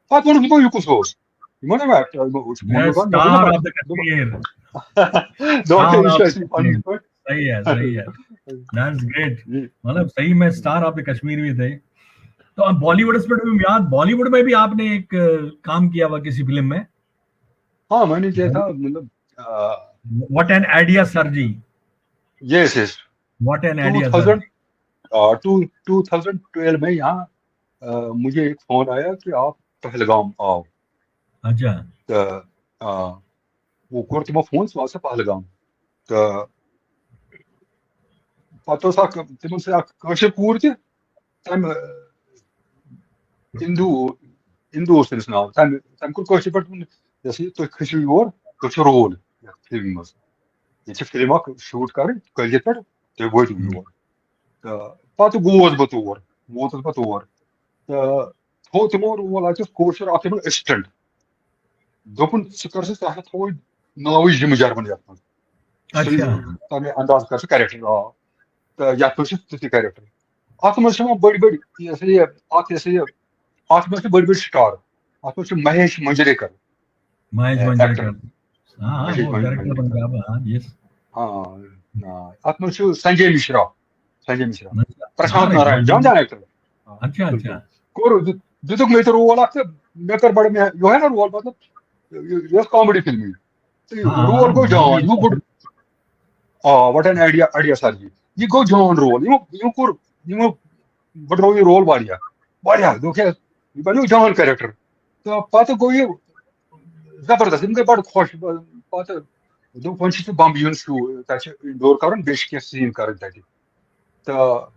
پَتہٕ ووٚنُکھ، دوٚپُکھ، "یہِ کُس اوس؟" یِمو نہ مےٚ، یِمو وٕچھ، یہِ ووٚن، دوٚپُن، star of the دوٚپُن، Kashmir۔ دوٚپُن، Star "یہِ چھُ of اَسہِ پَنٕنۍ پٲٹھۍ۔" صحیح ہے، صحیح ہے۔ That's great۔ یہِ مطلب، صحیح میں star of the Kashmir بھی تھے۔ تو آپ بالی ووڈ اس پہ بھی یاد، بالی ووڈ میں بھی آپ نے ایک، آ، کام کیا ہوا کسی فلم میں؟ ہاں، میں نے کیا تھا، مطلب، آ، What an idea, sir جی۔ یس، yes. What an to idea, sir۔ Thousand, ah, two, two thousand twelve میں یہاں، آ، مجھے ایک فون آیا کہ آپ پہلگام آؤ۔ اچھا۔ تہٕ، آ، وۄنۍ کوٚر تِمو فون، "ژٕ وَس سا پہلگام۔" تہٕ پَتہٕ اوس اکھ، تِمن سۭتۍ اکھ کٲشِر کوٗر تہِ، تَمہِ، اِندو، اِندو اوس تٔمِس ناو، تَمہِ، تَمہِ کوٚر کٲشِر پٲٹھۍ، دوٚپُن، "یہِ ہسا یہِ، تُہۍ کھٔسِو یور، تُہۍ چھِو رول یَتھ فِلمہِ منٛز۔ ییٚتہِ چھِ فِلم اکھ شوٗٹ کَرٕنۍ، کٲلۍ کٮ۪تھ پٮ۪ٹھ تُہۍ وٲتِو یور۔" تہٕ پَتہٕ گوس بہٕ تور، ووتُس بہٕ تور۔ تہٕ تھوٚو تِمو رول اَتہِ اوس کٲشُر اکھ تِمن اسسٹنٹ۔ دوٚپُن، "ژٕ کر سا، ژٕ ہسا تھووُے ناوٕے جِم جرمن یَتھ منٛز۔ سُے اچھا۔ تَمے انداز کر ژٕ کریکٹر، آ۔ تہٕ یَتھ منٛز چھِ تِتھُے کریکٹر۔" اَتھ منٛز چھِ یِوان بٔڑۍ بٔڑۍ، یہِ ہسا یہِ، اَتھ یہِ ہسا یہِ، اَتھ منٛز چھِ بٔڑۍ بٔڑۍ سٹار۔ اَتھ منٛز چھُ مہیش منجریکر۔ مہیش اے، منجریکر۔ ایکٹر۔ ہاں، ہاں، مہیش وہ منجریکر۔ ڈائریکٹر بن گیا اب، ہاں، یس۔ ہاں، ہاں۔ اَتھ منٛز چھُ سنجے مشرا۔ سنجے مشرا۔ اچھا۔ پرشانت ہاں، ناراین، جان جان ایکٹر۔ اچھا، اچھا۔ کوٚر، دیُت-، دیُتُکھ مےٚ تہِ رول اکھ تہٕ مےٚ کٔر بڑٕ، مےٚ، یِہوٚے نا رول، مطلب، یہِ، یہِ ٲس کامیڈی فِلمٕے۔ تہٕ ہاں، ہاں، رول گوٚو ہاں، جان، یِمو کوٚر، آ، what an idea, idea sir جی۔ یہِ گوٚو جان رول، یِمو، یِمو کوٚر، یِمو بڑرو یہِ رول واریاہ، واریاہ، دوٚپُکھ، "ہے، یہِ بنیو جان کریکٹر۔" تہٕ پتہٕ گوٚو یہِ زبردست، یِم گٔے بڑٕ خۄش۔ پتہٕ دوٚپُکھ، "وۄنۍ چھُ ژےٚ بمبہٕ یُن شوٗ-، تَتہِ چھِ انڈور کرُن، بیٚیہِ چھِ کینٛہہ سیٖن کرٕنۍ تَتہِ۔" تہٕ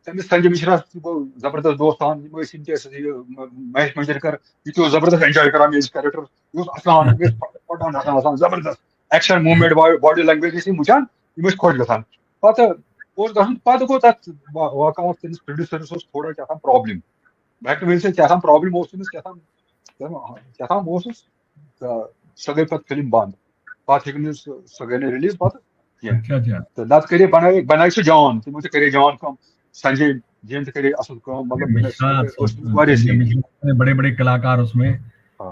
تٔمِس سنجے مشرا تہِ گوٚو زبردست دوستان، یِم ٲسۍ یِم تہِ ٲسۍ یہِ مہیش منجریکر، یہِ تہِ اوس زبردست انجوے کران، مےٚ ٲسۍ کریکٹر، یہِ اوس اَسان، مےٚ ٲسۍ پَ-، پَکان اَسان، اَسان زبردست ایکشن موٗمینٹ، با-، باڈی لینگویج ٲسۍ یِم وٕچھان، یِم ٲسۍ خۄش گژھان۔ پتہٕ اوس گژھُن، پتہٕ گوٚو تَتھ وا-، واقعہ اکھ، تٔمِس پروڈیوسرس اوس تھوڑا کیٛاہ تام پرابلم، مہک ٹویل سۭتۍ کیٛاہ تام پرابلم اوس تٔمِس، کیٛاہ تام، کیٛاہ تام اوسُس، تہٕ سۄ گٔے پتہٕ فِلم بنٛد۔ پتہٕ ہیٚکہِ نہٕ سُہ، سۄ گٔے نہٕ ریلیز پتہٕ کینٛہہ۔ اچھا، اچھا۔ تہٕ نتہٕ کٔرِتھ بنٲوِکھ، بنٲوِکھ سُہ جان، تِمو تہِ کٔرِتھ جان کٲم، سنجے جین تہِ کٔرِتھ اصل کٲم، مطلب، مےٚ مشرا، ٲسۍ واریاہ سیٖن۔ بڑے بڑے کلاکار اس میں۔ آ،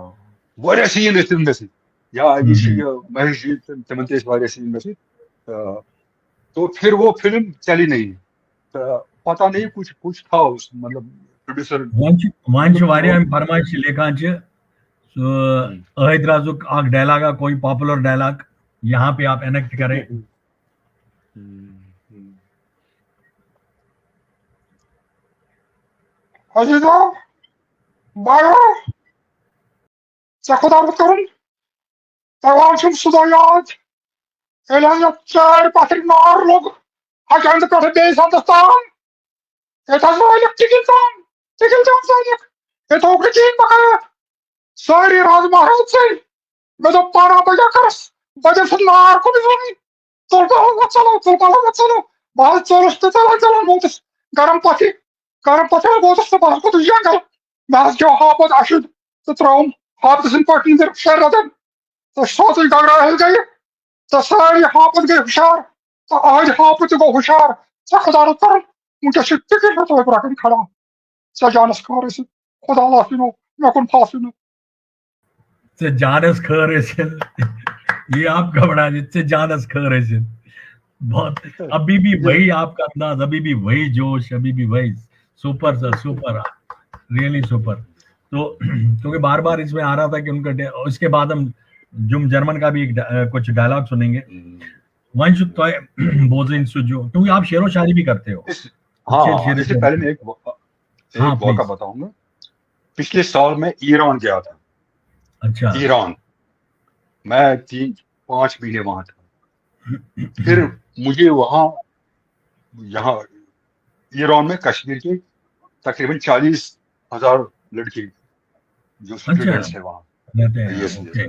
واریاہ سیٖن ٲسۍ تِم مےٚ سۭتۍ۔ یا یہِ چھُ یہِ مہیش جی، تِم، تِمن تہِ ٲسۍ واریاہ سیٖن مےٚ سۭتۍ۔ آ، تو پھر وہ فلم چلی نہیں۔ تہٕ پتہ نہیں کچھ، کچھ تھا اس، مطلب، پروڈیوسر۔ وۄنۍ چھِ، وۄنۍ چھِ واریاہ یِم فرمائش لیکھان چھِ، سُہ عٲہد رازُک اکھ ڈائلاگ آ، کوئی پاپولر ڈائلاگ یہاں پہ آپ انیکٹ کریں۔ عزیزو، بایو، ژےٚ خۄدا رُت کرُن۔ تۄہہِ چھُم سُہ دۄہ یاد، ییٚلہِ حظ یَتھ ژٲرۍ پَتھرِ نار لوٚگ، اَکہِ اَندٕ پٮ۪ٹھٕ بیٚیِس اَندَس تام۔ ییٚتہِ حظ وٲلِکھ ٹِکِل تام، ٹِکِل تام زٲلِکھ۔ ییٚتہِ ہووُکھ نہٕ کِہیٖنۍ بقایا۔ سٲری راز مہراز ژٔلۍ۔ مےٚ دوٚپ، پانہ بہٕ کیٛاہ کَرَس؟ بہٕ دِمہٕ سُہ نار کُن زوٚن۔ تُل پَلو وۄتھ ژَلو، تُل پَلو وۄتھ ژَلو۔ بہٕ حظ ژوٚلُس تہٕ ژَلان ژَلان ووتُس گرم پَتھِ۔ گرم پَتھِ حظ ووتُس تہٕ بہٕ حظ ووتُس جنٛگل۔ مےٚ حظ کھیوٚو ہاپت اَشُد تہٕ ترٛووُم ہاپتہٕ سٕنٛدِ پٲٹھۍ نیٚنٛدٕر شےٚ رٮ۪تَن۔ تہٕ سونٛچُن گگرا ہیٚلہِ گٔیہِ، تہٕ سٲری ہاپت گٔے ہُشار، تہٕ أہنٛدِ ہاپت تہِ گوٚو ہُشار۔ ژےٚ خۄدا رُت کَرُن، وٕنکیٚس چھِ ٹِکٹ ہٮ۪تھ رۄپیہِ رَٹٕنۍ کھڑا۔ ژےٚ جانَس خٲرٕے سۭتۍ، خۄدا لَسنو، مےٚ کوٚر فاصلہٕ۔ ژےٚ جانس خٲر ٲسِن۔ یہ آپ کا بڑا، ژےٚ جانس خٲر ٲسِن۔ بہت، ابھی بھی وہی آپ کا انداز، ابھی بھی وہی جوش، ابھی بھی وہی۔ سپر سر، سپر، ریئلی سپر۔ تو کیونکہ بار بار اس میں آ رہا تھا کہ ان کا ڈے-، اس کے بعد ہم جم جرمن کا بھی ایک ڈا-، کچھ ڈائلاگ سنیں گے۔ ونج تو بوزن سجو، کیونکہ آپ شعر و شاعری بھی کرتے ہو۔ اس ہاں، اس سے پہلے میں ایک وا-، ایک ہاں، واقعہ پلیز۔ بتاؤں گا۔ پچھلے سال میں ایران گیا تھا۔ اچھا۔ ایران۔ میں تین پانچ مہینے وہاں تھا۔ پھر مجھے وہاں، یہاں ایران میں کشمیر کے تقریباً چالیس ہزار لڑکے جو اچھا۔ اسٹوڈنٹس ہیں وہاں، رہتے ہیں، یس، اوکے۔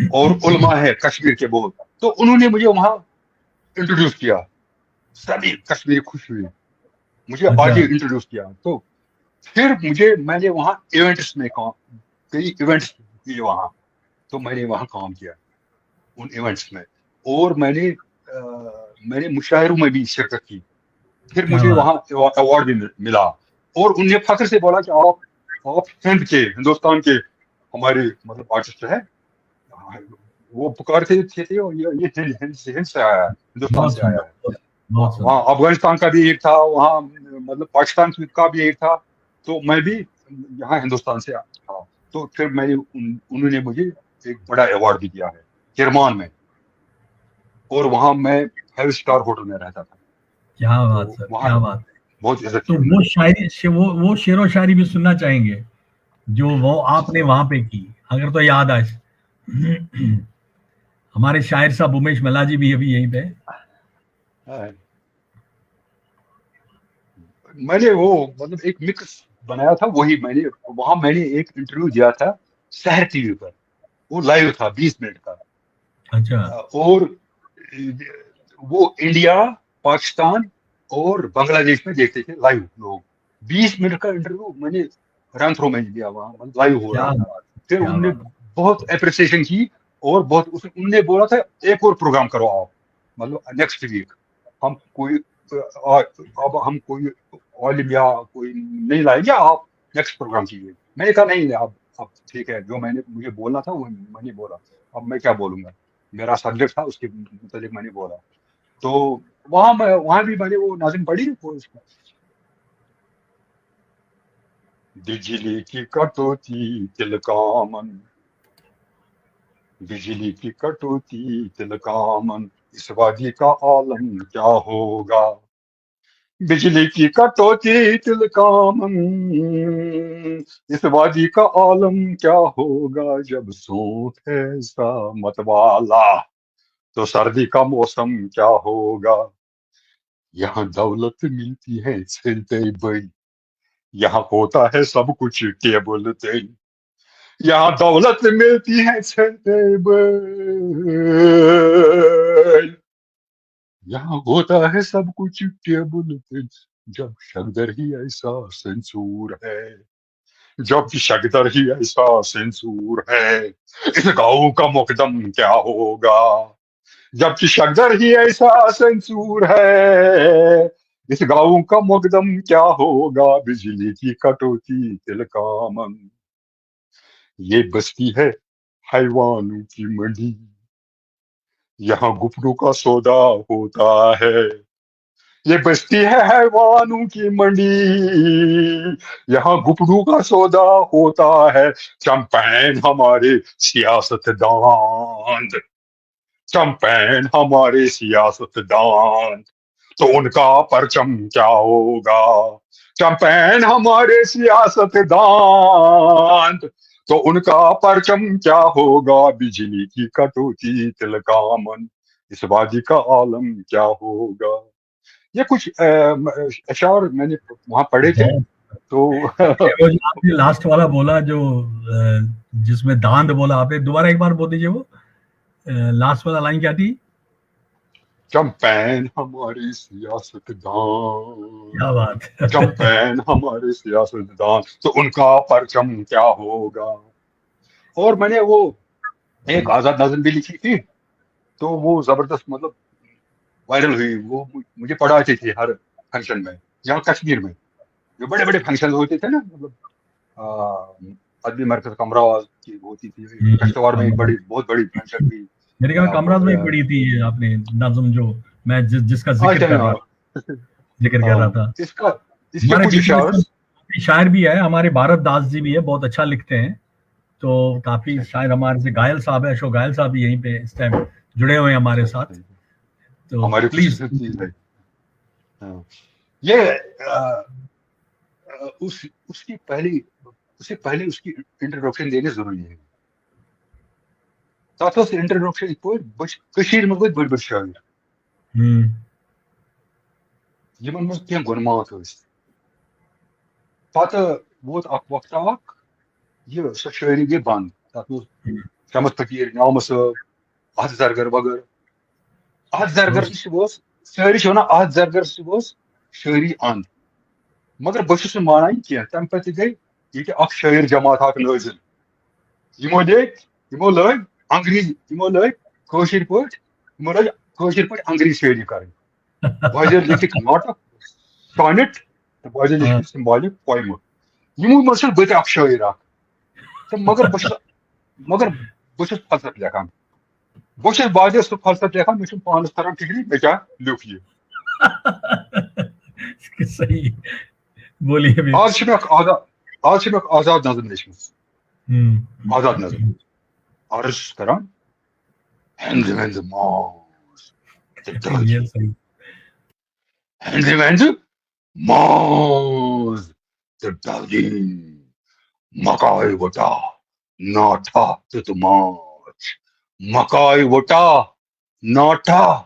اور علماء ہے کشمیر کے بہت، تو انہوں نے مجھے وہاں انٹروڈیوس کیا۔ سبھی کشمیری خوش ہوئے، مجھے اچھا۔ آگے انٹروڈیوس کیا۔ تو پھر مجھے، میں نے وہاں ایونٹس میں کام، کئی ایونٹس کیے وہاں، تو میں نے وہاں کام کیا ان ایونٹس میں، اور میں نے آ، میں نے مشاعروں میں بھی شرکت کی۔ پھر کیا مجھے بات۔ وہاں ایوا-، ایوارڈ بھی ملا، اور ان نے فخر سے بولا کہ آپ آپ ہند کے، ہندوستان کے ہمارے، مطلب، آرٹسٹ ہیں۔ وہ پکارتے تھے کہ یہ یہ ہند ہند سے ہند سے آیا ہے، ہندوستان بہت سے آیا سندر، ہے۔ بہت، بہت سندر۔ وہاں افغانستان کا بھی ایک تھا، وہاں، مطلب، پاکستان کا بھی ایک تھا، تو میں بھی یہاں ہندوستان سے تھا۔ تو پھر میں نے ان-، انہوں نے مجھے ایک بڑا ایوارڈ بھی دیا ہے کرمان میں، اور وہاں میں فائیو اسٹار ہوٹل میں رہتا تھا۔ کیا بات تو سر، وہاں کیا بات۔ بہت عزت تو کی وہ انہوں نے۔ شاعری، ش-، وہ وہ شعر و شاعری بھی سننا چاہیں گے جو وہ آپ نے وہاں پہ کی، اگر تو یاد آئے۔ ہمارے شاعر صاحب امیش ملا جی بھی ابھی یہیں پہ۔ ہاں۔ میں نے وہ، مطلب، ایک مکس بنایا تھا، وہی میں نے، وہاں میں نے ایک انٹرویو دیا تھا سحر ٹی وی پر، وہ لائیو تھا، بیس منٹ کا۔ اچھا۔ اور وہ انڈیا، پاکستان اور بنگلہ دیش میں دیکھتے تھے لائیو لوگ۔ بیس منٹ کا انٹرویو میں نے رن تھرو میں دیا وہاں، لائیو ہو کیا رہا تھا۔ بات، پھر کیا ان نے بات۔ بہت اپریسیشن کی، اور بہت اس، ان نے بولا تھا، ایک اور پروگرام کرو آپ، مطلب، نیکسٹ ویک ہم کوئی، آ، اب ہم کوئی عالم یا کوئی نہیں لائیں گے، آپ نیکسٹ پروگرام کیجیے۔ میں نے کہا، نہیں، اب اب ٹھیک ہے، جو میں نے، مجھے بولنا تھا، وہ میں نے بولا۔ اب میں کیا بولوں گا؟ میرا سبجیکٹ تھا، اس کے متعلق میں نے بولا۔ تو وہاں میں، وہاں بھی میں نے وہ ناظم پڑھی، وہ اس کو، بجلی کی کٹوتی تلکامن، بجلی کی کٹوتی تلکامن، اس وادی کا عالم کیا ہوگا؟ بجلی کی کٹوتی تلکامن، اس وادی کا عالم کیا ہوگا؟ جب سونٹ ہے ایسا متوالا، تو سردی کا موسم کیا ہوگا؟ یہاں دولت ملتی ہے چھ ٹیبل، یہاں ہوتا ہے سب کچھ ٹیبل تین۔ یہاں دولت ملتی ہے چھ ٹیبل، یہاں ہوتا ہے سب کچھ ٹیبل تین۔ جب شگدر ہی ایسا سنسور ہے، جب شگدر ہی ایسا سنسور ہے، اس گاؤں کا مقدم کیا ہوگا؟ جب شگدر ہی ایسا سنسور ہے، اس گاؤں کا مقدم کیا ہوگا؟ بجلی کی کٹوتی تلکامن، یہ بستی ہے حیوانوں کی منڈی، یہاں گپنوں کا سودا ہوتا ہے۔ یہ بستی ہے حیوانوں کی منڈی، یہاں گپنوں کا سودا ہوتا ہے۔ چمپین ہمارے سیاست دان، چمپین ہمارے سیاست دان، تو ان کا پرچم کیا ہوگا؟ چمپین ہمارے سیاست دان، تو ان کا پرچم کیا ہوگا؟ بجلی کی کٹوتی تلکامن، اس وادی کا عالم کیا ہوگا؟ یہ کچھ، آ، اشعار میں نے وہاں پڑھے تھے۔ تو وہ جو آپ نے لاسٹ والا بولا، جو، آ، جس میں داند بولا آپ نے، دوبارہ ایک بار بول دیجیے وہ، آ، لاسٹ والا لائن کیا تھی؟ چمپین ہماری سیاست دان، کیا بات ہے۔ چمپین ہماری سیاست دان، تو ان کا پرچم کیا ہوگا؟ اور میں نے وہ ایک آزاد نظم بھی لکھی تھی، تو وہ زبردست، مطلب، وائرل ہوئی۔ وہ مجھے پڑھاتی تھی ہر فنکشن میں، یہاں کشمیر میں جو بڑے بڑے فنکشن ہوتے تھے نا، مطلب، ادبی مرکز کمراز کی ہوتی تھی۔ کشتواڑ میں ایک بڑی، بہت بڑی فرینڈشپ تھی۔ میرے خیال میں کمراز میں ہی پڑھی تھی یہ آپ نے نظم، جو میں جس جس کا ذکر کر رہا تھا، ذکر کر رہا تھا۔ اس کا اس کے کچھ شاعر شاعر بھی ہے ہمارے، بھارت داس جی بھی ہے، بہت اچھا لکھتے ہیں۔ تو کافی شاعر ہمارے سے، گائل صاحب ہے، اشوک گائل صاحب بھی یہیں پہ اس ٹائم جڑے ہوئے ہیں ہمارے ساتھ۔ تو ہماری پلیز۔ یہ اس اس کی پہلی اس سے پہلے اس کی انٹروڈکشن دینے ضروری ہے۔ تتھ اوس انٹروڈکشن یِتھ پٲٹھۍ، بہٕ چھُس کٔشیٖرِ منٛز وٲتۍ بٔڑۍ بٔڑۍ شٲعر، یِمن منٛز کینٛہہ گُنہٕ ماتھ ٲسۍ۔ پتہٕ ووت اکھ وقتہ اکھ، یہِ سۄ شٲعری گٔے بنٛد۔ تتھ منٛز شمس فقیٖر، نعمہٕ صٲب، احد زرگر وغٲرٕ۔ احد زرگر نِش اوس، سٲری چھِ ونان احد زرگر نِش اوس شٲعری اند، مگر بہٕ چھُس نہٕ مانان یہِ کینٛہہ۔ تمہِ پتہٕ تہِ گٔے ییٚتہِ اکھ شٲعر جماعت اکھ نٲزِل۔ یِمو لیکھۍ، یِمو لٲگۍ انگریزی، یِمو لٲگۍ کٲشِر پٲٹھۍ، یِمو لٲگۍ کٲشِر پٲٹھۍ انگریزی شٲعری کرٕنۍ۔ بٲجن لیکھِکھ ناٹک، سانٹ، تہٕ بٲجن لیکھِکھ سمبالک پویمہٕ۔ یِمو منٛز چھُس بہٕ تہِ اکھ شٲعر اکھ۔ تہٕ مگر بہٕ چھُس، مگر بہٕ چھُس فلسفہٕ لیکھان۔ بہٕ چھُس بٲجن سُہ فلسفہٕ لیکھان، مےٚ چھُنہٕ پانس تران فکرِ، مےٚ کیٛاہ لیوٚکھ یہِ۔ صحیح۔ بولیے بھی۔ آز چھِ مےٚ اکھ آزاد، آز چھِ مےٚ اکھ آزاد نظم لیچھمٕژ۔ آزاد نظم۔ عرض چھُس کران، ہٮ۪نٛدٕ وٮ۪نٛدٕ ماز تہٕ دۄد۔ یہ صحیح۔ ہٮ۪نٛدٕ وٮ۪نٛدٕ ماز تہٕ دۄدٕنۍ۔ مکاے وٹا ناٹھا تہٕ تہٕ ماچھ۔ مکاے وٹا ناٹھا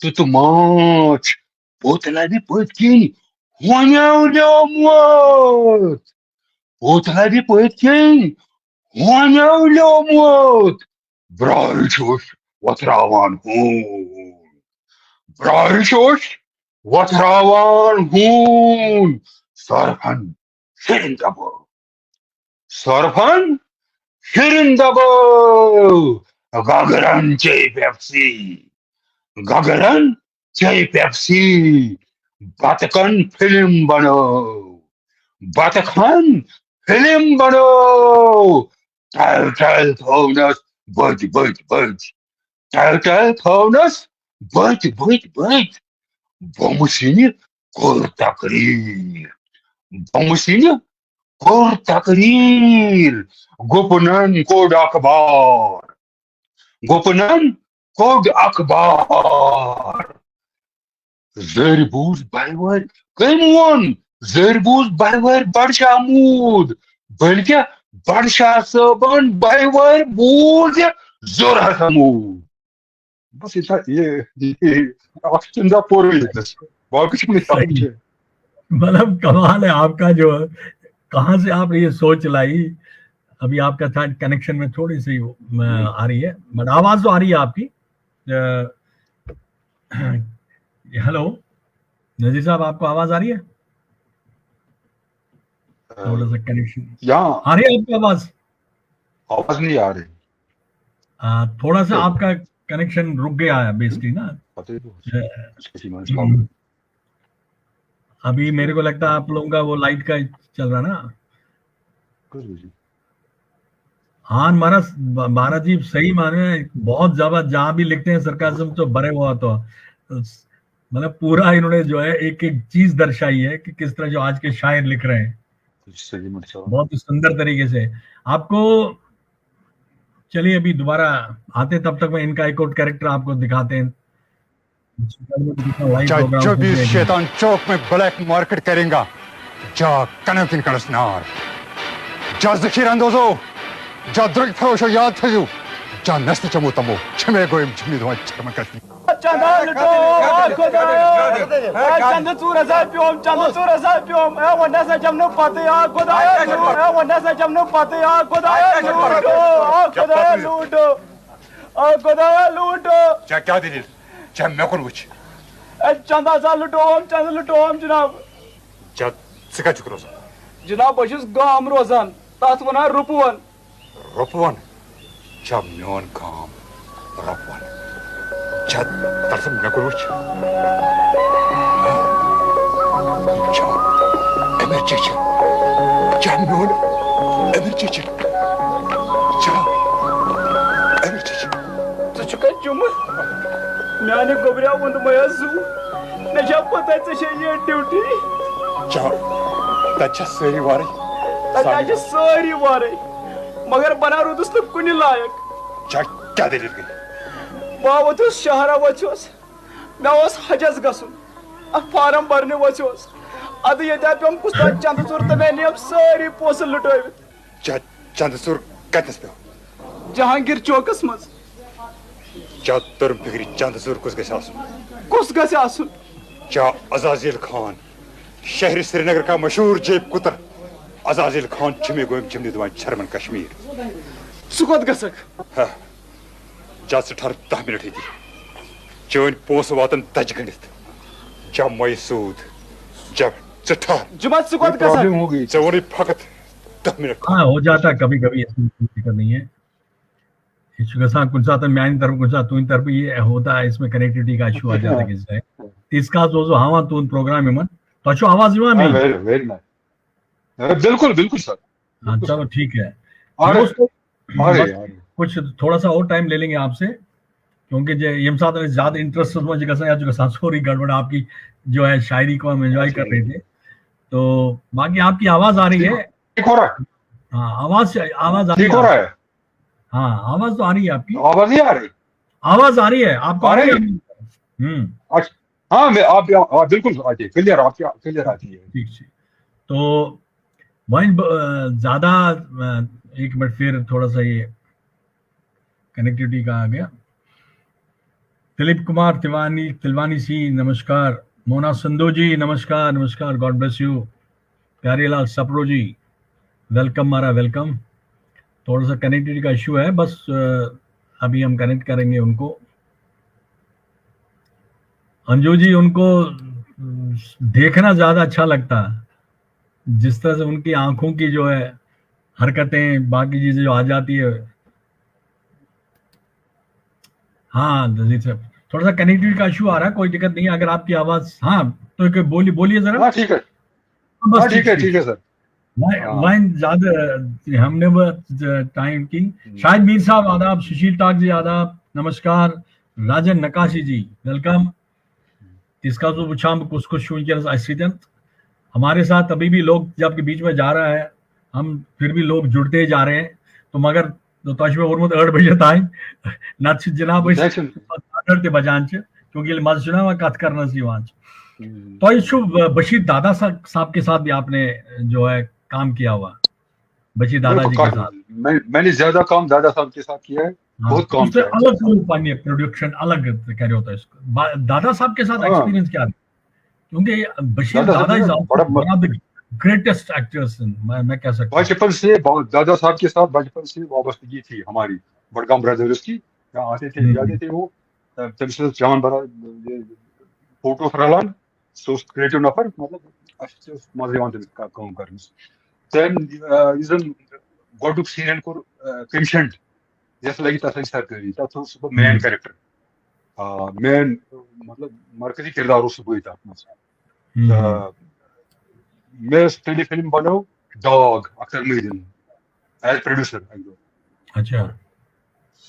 تہٕ تہٕ ماچھ۔ بوتلہِ پٔتۍ کِنۍ ہونیو لیومُت۔ بوتلہِ پٔتۍ کِنۍ ہونیو لیومُت۔ برٛارِ چھُس وۄتھراوان ہوٗن۔ برٛارِ چھُس وۄتھراوان ہوٗن۔ سۄرفن شیرِن دبٲو۔ سۄرفن شیرِن دبٲو۔ گگرن چے پیپسی۔ گگرن چے پیپسی۔ بتہٕ کھن فلم بنٲو۔ بتہٕ کھن فلم بنٲو۔ ٹل ٹل تھٲونس بٔتۍ بٔتۍ بٔتۍ۔ ٹل ٹل تھٲونس بٔتۍ بٔتۍ بٔتۍ۔ بۄمہٕ سِنہِ کوٚر تقریر۔ بۄمہٕ سِنہِ کوٚر تقریر۔ گُپنن کوٚڑ اخبار۔ گُپنن کوٚڑ اخبار۔ زٔرۍ بوٗز بَے وٲرۍ۔ کٔمۍ ووٚن؟ زٔرۍ بوٗز بَے وٲرۍ بڈشاہ موٗد۔ بلکہِ بڈشاہ صٲبن بَے وٲرۍ بوٗز یہِ زوٚر ہسا موٗد۔ بس یہِ چھا، یہِ، یہِ، اکھ چھُ تَمہِ دۄہ پوٚرُے ییٚتنس۔ باقٕے چھُم نہٕ یاد کینٛہہ۔ مطلب، کمال ہے آپ کا، جو کہاں سے آپ نے یہ سوچ لائی۔ ابھی آپ کا تھا کنیکشن میں تھوڑی سی، آ، آ رہی ہے، بٹ آواز تو آ رہی ہے آپ کی۔ آ، ہیلو، نذیر صاحب، آپ کو آواز آ رہی ہے؟ آ، تھوڑا سا کنیکشن۔ یہاں آ رہی ہے آپ کو آواز؟ آواز نہیں آ رہی۔ آ، تھوڑا سا آپ کا کنیکشن رک گیا ہے بیسکلی نا۔ پتہ ہی تو۔ آ، اس کی سیما اس کا۔ ابھی میرے کو لگتا ہے آپ لوگوں کا وہ لائٹ کا چل رہا نا۔ کچھ بھی۔ ہاں، مہاراج، مہاراج جی، صحیح معنی میں بہت زیادہ، جہاں بھی لکھتے ہیں سرکازم تو بھرے ہوا تو، مطلب، پورا انہوں نے جو ہے ایک ایک چیز درشائی ہے کہ کس طرح جو آج کے شاعر لکھ رہے ہیں۔ صحیح مطلب۔ بہت ہی سندر طریقے سے آپ کو، چلیے ابھی دوبارہ آتے ہیں، تب تک میں ان کا ایک اور کریکٹر آپ کو دکھاتے ہیں۔ چاہے جو بھی شیطان چوک میں بلیک مارکیٹ کریں گا، جا کنو کن کنس نار۔ جا ذخیرہ اندوزو، جا درگ فروشو، یاد تھٲیِو، جا نشتہٕ چمو تمو، چھمے گویم چھمی دھوان چھرمن کرتی۔ چندہ لٹو، آ خدایا۔ اے چندٕ ژوٗر ہسا پیوم، چندٕ ژوٗر ہسا پیوم۔ اے وۄنۍ نسا چم نہٕ پتہٕ، آ خدایا لوٗٹو۔ اے وۄنۍ نسا چم نہٕ پتہٕ، آ خدایا لوٗٹو، آ خدایا لوٗٹو۔ آ خدایا لوٗٹو۔ چا کیٛاہ دٔلیٖل؟ چا مےٚ کُن وٕچھ۔ اے چندٕ ہسا لُٹوم، چندٕ لُٹوم جناب۔ چا ژٕ کتہِ چھُکھ روزان؟ جناب، بہٕ چھُس گام روزان، تتھ ونان رُپون۔ رُپون؟ چا میون گام رُپون؟ چا تلسم مےٚ کُن وٕچھ۔ چا أمِس چھِ، چھِ، چا میون أمِر چچہِ۔ چھا؟ أمِر چچہِ۔ ژٕ چھُکھا جُمہٕ؟ میانہِ گوٚبریا ووٚنمَے حظ زُو۔ مےٚ چھا پتہ ژےٚ چھے یہِ ڈیوٹی؟ چھا؟ تَتہِ چھا سٲری وارٕے؟ تَتہِ حظ چھِ سٲری وارٕے، مگر بہٕ نہ روٗدُس نہٕ کُنہِ لایق۔ چھا؟ کیٛاہ دٔلیٖل گٔے؟ بہٕ ووتُس شہرا وۄژھیوس، مےٚ اوس حجس گژھُن، اکھ فارم بھرنہِ وۄژھیوس۔ ادٕ ییٚتہِ آو پیوٚم کُستام چندٕ ژوٚر تہٕ مےٚ نِیم سٲری پونٛسہٕ لُٹٲوِتھ۔ چا؟ چندٕ ژوٚر کتنس پیوٚو؟ جہانگیر چوکس منٛز۔ چا؟ توٚرُم فکرِ، چندٕ ژوٚر کُس گژھِ آسُن؟ کُس گژھِ آسُن؟ چا؟ عزازیل خان، شہر سرینگر کا مشہور جیب کتر۔ عزازیل خان چھُ مےٚ گوٚمُت چِمنہِ دِوان چھرمن کشمیر۔ ژٕ کوٚت گژھکھ؟ ہا، چا؟ ژٕ ٹھہر دہ منٹ ییٚتی۔ چٲنۍ پونٛسہٕ واتن دجہِ گٔنڈِتھ۔ چا؟ مۄیہِ سوٗد۔ چا؟ ژٕ ٹھہر۔ جُمعہ، ژٕ کوٚت گژھکھ؟ ژےٚ ووٚنُے فقط دہ منٹ۔ ہاں، ہو جاتا ہے کبھی کبھی، اس میں کوئی دقت نہیں ہے۔ یہ چھُ گژھان کُنہِ ساتہٕ میانہِ طرفہٕ، کُنہِ ساتہٕ تُہنٛدِ طرفہٕ، یہ ہوتا ہے، اس میں کنیکٹیویٹی کا ایشو آ جاتا ہے کسی ٹائم۔ تیٖتِس کالس اوسُس بہٕ ہاوان تُہُنٛد پروگرام یِمن۔ تۄہہِ چھو آواز یِوان ہاں، میٲنۍ؟ ویری ویری نائس۔ بالکل، بالکل سر۔ ہاں، چلو ٹھیک ہے۔ آ رہے، دوستو، آ رہے، بس آ رہے۔ کچھ تھوڑا سا اور ٹائم لے لیں گے آپ سے، کیونکہ جو ییٚمہِ ساتہٕ أسۍ زیادٕ انٹرسٹس منٛز چھِ گژھان، یا چھُ گژھان سورُے گڑبڑ، آپ کی جو ہے شاعری کو ہم انجوائے کر رہے تھے۔ تو باقی آپ کی آواز آ رہی ہے۔ ٹھیٖک ہو رہا ہے؟ ہاں، آواز سے آواز آ رہی ٹھیک ہو ہے۔ رہا ہے؟ ہاں، آواز تو آ رہی ہے آپ کی۔ آواز نہیں آ رہی؟ آواز آ رہی ہے آپ کو؟ آ رہی آ ہے؟ رہی ہے؟ ہوں۔ اچھا، ہاں، میں آپ، آپ بالکل آتی ہے، کلیئر، آپ کی کلیئر آتی ہے۔ ٹھیک ٹھیک۔ تو وۄنۍ بہٕ، آ، زیادٕ، آ، ایک منٹ، پھر تھوڑا سا یہ کنیکٹیویٹی کا آ گیا۔ دلیپ کمار تیوانی، تلوانی سی، نمسکار۔ مونا سندھو جی، نمسکار، نمسکار، God bless you۔ Pyare Lal Sapru ji, welcome مارا، ویلکم۔ تھوڑا سا کنیکٹیویٹی کا ایشو ہے، بس، آ، ابھی ہم کنیکٹ کریں گے ان کو۔ انجو جی، ان کو دیکھنا زیادہ اچھا لگتا، جس طرح سے ان کی آنکھوں کی جو ہے حرکتیں، باقی چیزیں جو آ جاتی ہے۔ ہاں نذیر صاحب، تھوڑا سا کنیکٹیویٹی کا ایشو آ رہا ہے، کوئی دقت نہیں ہے۔ اگر آپ کی آواز، ہاں، تو ایک بولیے، بولیے ذرا۔ ہاں، ٹھیک ہے۔ بس ہاں، ٹھیک ہے، ٹھیک ہے سر۔ وۄنۍ، آ۔ وۄنۍ زیادٕ ہٮ۪مہٕ نہٕ بہٕ ٹایم کِہیٖنۍ۔ شاہد میٖر صاحب آداب، سُشیٖل ٹاک جی آداب، نمسکار، راجن نقاشی جی، ویلکم۔ تیٖتِس کالس بہٕ وٕچھان بہٕ کُس کُس چھُ وٕنکیٚنَس اَسہِ سۭتۍ۔ ہمارے ساتھ ابھی بھی لوگ جب کے بیچ میں جا رہا ہے، ہم پھر بھی لوگ جڑتے جا رہے ہیں۔ تو مگر تو تۄہہِ چھُ مےٚ ووٚنمُت ٲٹھ بجے تام، نَتہٕ چھِ جِناب أسۍ Jackson۔ ٲٹھ تہِ بجان چھِ، کیونکہ ییٚلہِ مَزٕ چھُ نہ یِوان کَتھ کَرنَس یِوان چھُ۔ ہم۔ تۄہہِ چھُو، آ، بشیر دادا صا-، صاحب کے ساتھ بھی آپ نے جو ہے کام کیا ہوا، بشیر دادا بالکل، جی کے کافی۔ ساتھ۔ میں، میں نے زیادہ کام دادا صاحب کے ساتھ کیا ہے، ہاں، بہت کام اس سے کیا ہے۔ الگ کوئی پانی پروڈکشن الگ کرے ہوتا ہے اس کو۔ با-، دادا صاحب کے ساتھ ہاں۔ ایکسپیرینس کیا تھا؟ کیونکہ بشیر دادا صاحب دادا نے از بڑا ون آف دی گریٹسٹ ایکٹرس، میں، میں کہہ سکتا ہوں۔ بچپن سے بہت، دادا صاحب کے ساتھ بچپن سے وابستگی تھی ہماری، بڈگام برادرز کی۔ یہاں آتے تھے، ہم۔ جاتے تھے وہ، تٔمِس ٲس جان بَران، یہِ فوٹو اوس رَلان، سُہ اوس کریٹو نفر، مطلب، اَسہِ تہِ اوس مَزٕ یِوان تٔمِس کا-، کٲم کَرنَس۔ تٔمۍ، آ، یُس زَن گۄڈٕنیُک سیٖریَل کوٚر، آ، کٔمِشَنٹ، یَتھ لَگہِ تَتھ لَگہِ سرکٲری، تَتھ اوسُس بہٕ مین ہم۔ کیریکٹر۔ آ، مین، مطلب، مرکزی کردار اوسُس بٕے تَتھ منٛز۔ ہم۔ آ، مےٚ ٲس ٹیلی فِلم بَنٲو dog, Akhtar Mohi Uddin, as producer اَکہِ دۄہ۔ اچھا۔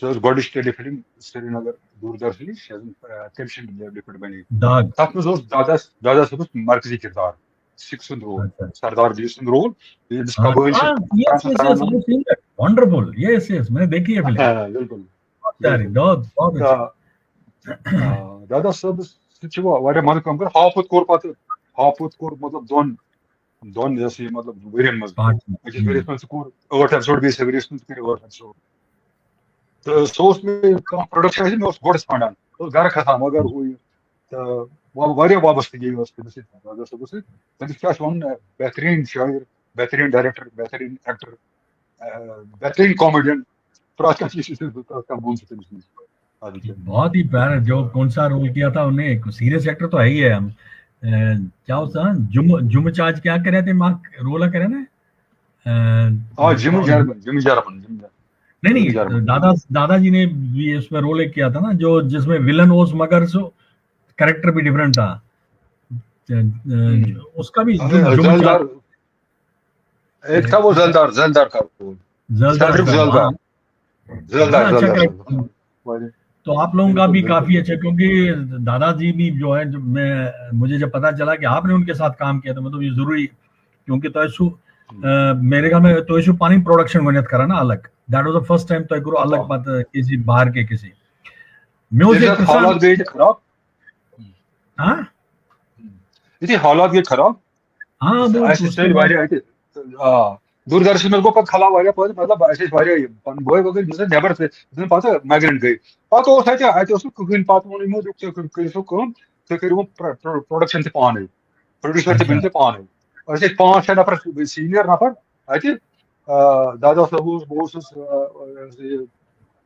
سۄ ٲس گۄڈٕنِچ ٹیلی فِلم سرینگر دوٗردرشنٕچ، یۄس زَن، آ، کٔمِشَن لیولہِ پٮ۪ٹھ بَنے۔ داغ۔ تَتھ منٛز اوس دادا، دادا صٲبَس مرکزی کردار، سِکھ سُنٛد رول، اچھا۔ سردار جی سُنٛد رول، ییٚمِس ہاں، قبٲیِل چھِ ہاں، yes, yes, yes, yes, I have seen that. Wonderful. Yes, yes, میں نے دیکھی ہے فلم۔ آ، بِلکُل۔ بہت پیاری، بہت، بہت اچھا۔ آ، آ، دادا صٲبَس سۭتۍ چھِ وا-، واریاہ مَزٕ کٲم کٔر۔ ہاپُت کوٚر پَتہٕ، ہاپُت کوٚر مطلب دۄن، دۄن یہِ ہسا یہِ مطلب ؤرِیَن منٛز۔ پارٹ منٛز۔ أکِس ؤرِیَس منٛز تہِ کوٚر ٲٹھ ایپیسوڈ، بیٚیِس ؤرِیَس منٛز تہِ کٔرۍ ٲٹھ ایپیسوڈ۔ تہٕ سُہ اوس نہٕ کانٛہہ پروڈکشن آسہِ، مےٚ اوس گۄڈَس پَنڈان، بہٕ اوسُس گرٕ کھسان، مگر ہُہ یہِ تہٕ وا-، واریاہ وابستگی ٲس تٔمِس سۭتۍ، دادا صٲبَس سۭتۍ۔ تٔمِس کیٛاہ چھِ وَنُن، بہتریٖن شٲعر، بہتریٖن ڈایریکٹر، بہتریٖن ایکٹر، آ، بہتریٖن کامیڈین، پرٛٮ۪تھ کانٛہہ چیٖز چھُ تٔمِس، پرٛٮ۪تھ کانٛہہ گُن چھُ تٔمِس منٛز۔ آ، بِلکُل۔ بہت ہی پیارا، جو کون سا رول کیا تھا انہیں، سیریس ایکٹر تو ہے ہی ہے ہم۔ اے، کیا ہوتا ہے؟ جم-، جم چارج کیا کرے تھے، ماں رول کرے نا؟ اے، آ، جم جرمن، جم جرمن، جم جرمن۔ نہیں، نہیں، جرمن۔ دادا، دادا جی نے بھی اس میں رول ایک کیا تھا نا، جو جس میں ولن اوس مگر سو کریکٹر بھی ڈفرنٹ تھا۔ اے، اے، ہم۔ اس کا بھی آ، جم، جم جلدار، چارج۔ ایک تھا وہ زلدار، زلدار کا پھول۔ زلدار صدرک کا، زلدار۔ ہاں۔ زلدار، اتنا اچھا زلدار۔ کریکٹر۔ تو آپ لوگوں کا بھی کافی اچھا، کیونکہ داداجی بھی جو ہے، جو میں، مجھے جب پتا چلا کہ آپ نے ان کے ساتھ کام کیا، تو مطلب یہ ضروری، کیونکہ تو ایسو میرے گھر میں تو ایسو پانی پروڈکشن گۄڈٕنیتھ کران نا الگ۔ That was the first time تو کرو الگ پتہ کسی باہر کے کسی میوزک۔ حالات گٔے خراب۔ ہاں، یِتھُے حالات گٔے خراب۔ ہاں، اَسہِ ٲسۍ واریاہ اَتہِ، آ، دوٗردَرشَنَس گوٚو پَتہٕ خلا واریاہ پٲدٕ، مطلب، اَسہِ ٲسۍ واریاہ پَنٕنۍ بٲے وٲے گٔے، یِم زَن نٮ۪بَر تہِ، یِم زَن پَتہٕ مایگریٹ گٔے۔ پَتہٕ اوس اَتہِ، اَتہِ اوس نہٕ کٕہٕنۍ، پَتہٕ ووٚن یِمو، دوٚپُکھ، "تُہۍ کٔرِو، کٔرِو سا کٲم، تُہۍ کٔرِو وۄنۍ پرٛو-، پرٛو-، پرٛوڈَکشَن تہِ پانے، پرٛوڈیوسَر تہِ بٔنِو تُہۍ پانے۔" أسۍ ٲسۍ پانٛژھ شےٚ نفر، سیٖنیَر نفر اَتہِ، آ، دادا صٲب اوس، بہٕ اوسُس، آ، یہِ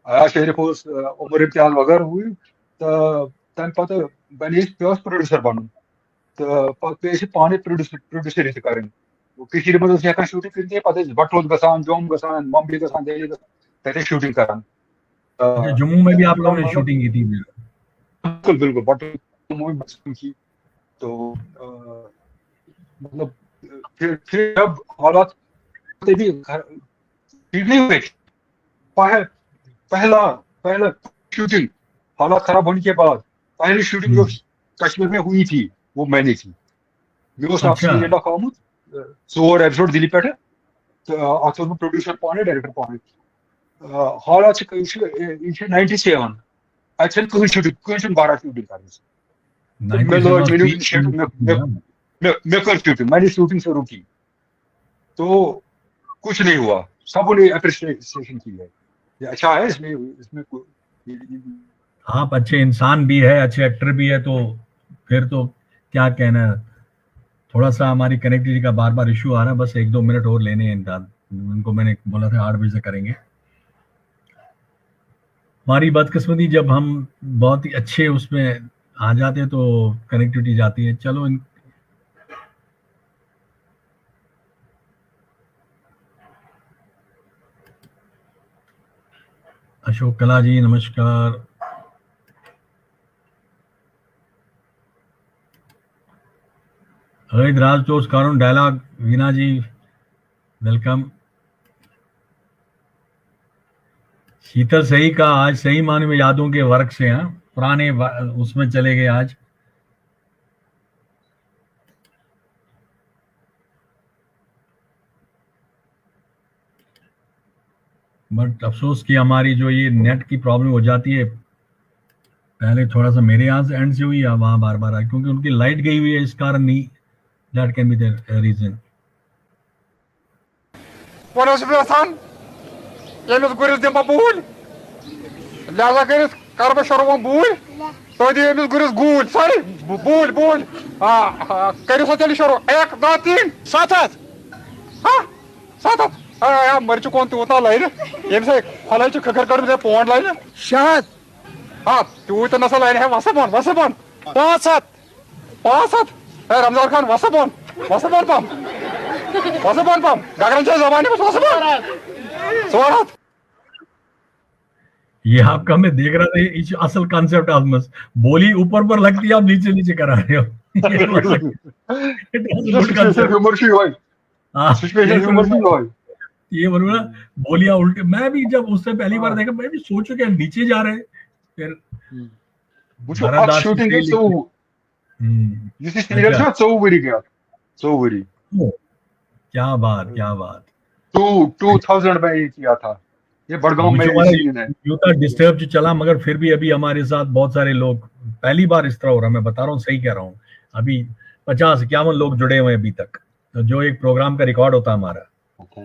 ایاز شریف اوس، آ، عمر امتیاز وغٲرٕ ہُہ یہِ۔ تہٕ تَمہِ پَتہٕ بَنے أسۍ، پیوٚو اَسہِ پرٛوڈیوسَر بَنُن۔ تہٕ پَتہٕ پیٚیہِ اَسہِ پانَے پرٛوڈیوسَر، پرٛوڈیوسَری تہِ کَرٕنۍ۔ کٔشیٖرِ منٛز ٲس نہٕ ہٮ۪کان شوٗٹِنٛگ کٔرِتھ کینٛہہ، پَتہٕ ٲسۍ بَٹلوت گژھان، جوٚم گژھان، ممبئی گژھان، دہلی گژھان، تَتہِ ٲسۍ شوٗٹِنٛگ کَران۔ آ، اچھا، جموں میں بھی آپ لوگوں نے شوٹنگ کی تھی؟ بِلکُل، بِلکُل، بَٹلوت، جموں میں بَٹلوت کی۔ تو، آ، مطلب، پھر، پھر جب حالات تبھی گھر، ٹھیک نہیں ہوئے، پہل-، پہلا، پہلا شوٹنگ، حالات خراب ہونے کے بعد پہلی شوٹنگ جو کشمیر میں ہوئی تھی، وہ میں نے کی۔ مےٚ اوس اکھ اچھا۔ سیٖن اکھ آمُت، ژور ایپیسوڈ دِلہِ پٮ۪ٹھٕ، تہٕ اَتھ اوس بہٕ پرٛوڈیوسر پانے، ڈایریکٹر پانے۔ آ، حالات چھِ، یہِ چھِ، یہِ چھِ ناینٹی سیون، اَتہِ چھَنہٕ کٕہٕنۍ شوٹنگ، کٕہٕنۍ چھُنہٕ بارہ شوٹنگ کَرمٕژ۔ تہٕ مےٚ لٲج، مےٚ نیوٗ initiative، مےٚ، مےٚ، مےٚ، مےٚ کٔر شوٹنگ، میں نے شوٹنگ شروع کی۔ تو کچھ نہیں ہوا، سب نے اپریشیشن کی ہے، یہ اچھا ہے، اس میں، اس میں کوئی، یہ، یہ، آپ اچھے انسان بھی ہے، اچھے ایکٹر بھی ہے، تو پھر تو کیا کہنا ہے۔ تھوڑا سا ہماری کنیکٹیویٹی کا بار بار ایشو آ رہا ہے، بس ایک دو منٹ اور لینے ہیں امداد، ان کو میں نے بولا تھا آٹھ بجے سے کریں گے۔ ہماری بدقسمتی، جب ہم بہت ہی اچھے اس میں آ جاتے ہیں تو کنیکٹیویٹی جاتی ہے۔ چلو، ان اشوک کلا جی، نمسکار۔ عید راج تو اس کارن ڈائلاگ وینا جی، ویلکم۔ شیتل صحیح کہا، آج صحیح معنی میں یادوں کے ورق سے، ہاں، پرانے وا-، اس میں چلے گئے آج۔ بٹ افسوس کہ ہماری جو یہ نیٹ کی پرابلم ہو جاتی ہے، پہلے تھوڑا سا میرے یہاں سے اینڈ سے ہوئی، اب وہاں بار بار آئی، کیونکہ ان کی لائٹ گئی ہوئی ہے، اس کارن نہیں، that can be the reason۔ وۄنۍ اوسُس بہٕ یَژھان ییٚمِس گُرِس دِمہٕ بہٕ بوٗلۍ، لہذا کٔرِتھ کَرٕ بہٕ شروٗع وۄنۍ بوٗلۍ، تُہۍ دِیِو أمِس گُرِس گوٗلۍ، سٲری بو-، بوٗلۍ، بوٗلۍ۔ آ، آ، کٔرِو سا تیٚلہِ شروٗع۔ ایک، دو، تین۔ ستھ ہتھ۔ ہا؟ ستھ ہتھ؟ آ، آ، مٔرچہِ کون تیوٗت نا لَرِ؟ ییٚمہِ سۭتۍ پھۄلٲے چھِ کھٕکھٕر کٔرمٕژ، ہے، پونٛڈ لَرِ۔ شےٚ ہتھ۔ ہا، تیوٗت تہِ نسا لَرِ ہے، وَسہٕ بۄن، وَسہٕ بۄن۔ پانٛژھ ہتھ۔ پانٛژھ ہتھ؟ ہے، رمضان خان، وَسہٕ بۄن، وَسہٕ بۄن پَہَم۔ وَسہٕ بۄن پَہَم۔ گگرن چھےٚ زبانہِ منٛز، وَسہٕ بۄن۔ ژور ہتھ۔ یہ آپ کا میں دیکھ رہا تھا، یہ اصل کانسیپٹ آپ میں، بولی اوپر پر لگتی ہے، آپ نیچے نیچے کرا رہے ہو۔ It was a good concept۔ ہیوٗمر چھُ یِہوٚے۔ ہاں، سُہ چھُ مےٚ ہیوٗمر چھُ یِہوٚے۔ یہ بولو نا، بولیاں الٹی۔ میں بھی جب اس سے پہلی بار دیکھا، میں بھی سوچوں کہ نیچے جا رہے ہیں۔ پھر وٕچھو، اکھ شوٗٹِنگ گٔے ژوٚوُہ۔ یُس یہِ سیٖریل چھُ، ژوٚوُہ ؤری گٔے اَتھ۔ ژوٚوُہ ؤری۔ کیا بات، کیا بات۔ ٹو، ٹو تھاؤزینڈ میں یہ کیا تھا، یہ بڑگاؤں میں مجھے یہ سین ہے۔ یوتا ڈسٹرب چلا، مگر پھر بھی ابھی ہمارے ساتھ بہت سارے لوگ، پہلی بار اس طرح ہو رہا ہے، میں بتا رہا ہوں، صحیح کہہ رہا ہوں۔ ابھی پچاس اکیاون لوگ جڑے ہوئے ہیں ابھی تک۔ تو جو ایک پروگرام کا ریکارڈ ہوتا ہے ہمارا،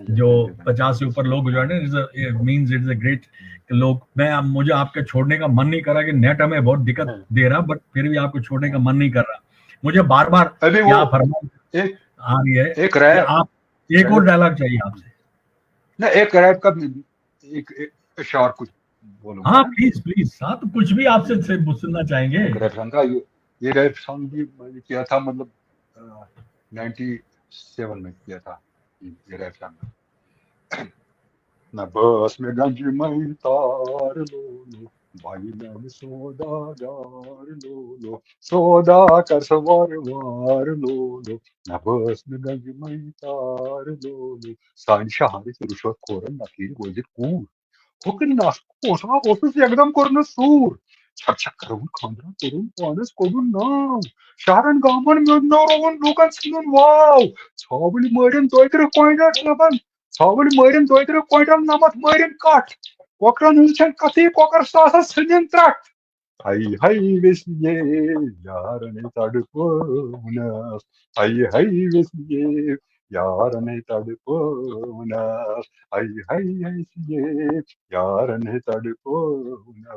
جو پچاس سے اوپر لوگ جڑے ہیں، means it is a great کہ لوگ، میں، مجھے آپ کا چھوڑنے کا من نہیں کر رہا کہ نیٹ ہمیں بہت دقت دے رہا، بٹ پھر بھی آپ کو چھوڑنے کا من نہیں کر رہا۔ مجھے بار بار ابھی وہ کیا فرمان ایک، آ رہی ہے ایک کہ ریپ، آپ ایک اور ڈائلاگ چاہیے آپ سے۔ نہ، ایک ریپ کا ایک، ایک اشعار کچھ بولوں گا۔ ہاں، پلیز، پلیز، ہاں، تو کچھ بھی آپ سے، سے سننا چاہیں گے۔ ایک ریپ سانگ کا یہ، یہ ریپ سانگ بھی میں نے کیا تھا، مطلب، نائنٹی سیون میں کیا تھا یہ ریپ سانگ۔ نہ بس میں گنج میں تار لو، بھائی میانہِ سوداگار لولو، سودا کر سا وارٕ وارٕ لولو، نہ بٲژ نہٕ گنجہِ مَے تار لولو۔ سانہِ شہرٕچ رُشوت کھورن نفیٖر گوٚژھِتھ کوٗر۔ ہُکن نس اوس، اوسُس یکدم کوٚرمُت سوٗر۔ چھک چھک کرُن خانٛدرن کوٚرُن پانس کوٚڑُن ناو۔ شہرن گامن میوٚنٛڈنٲوُن لوٗکن ژھٕنُن واو۔ ژھاوٕلۍ مٲرِن دۄیہِ ترٕٛہ کوینٹل نمن، ژھاوٕلۍ مٲرِن دۄیہِ ترٕٛہ کوینٹل نمتھ مٲرِن کٹھ۔ کۄکرن ہٕنٛز چھنہٕ کتھٕے، کۄکر ساسس ژھٕنِن ترٹھ۔ ہاے ہاے ویسیے یارنے تڑپونس، ہاے ہاے ویسیے یارنے تڑپونس، ہاے ہاے ویسیے یارنے تڑپونس۔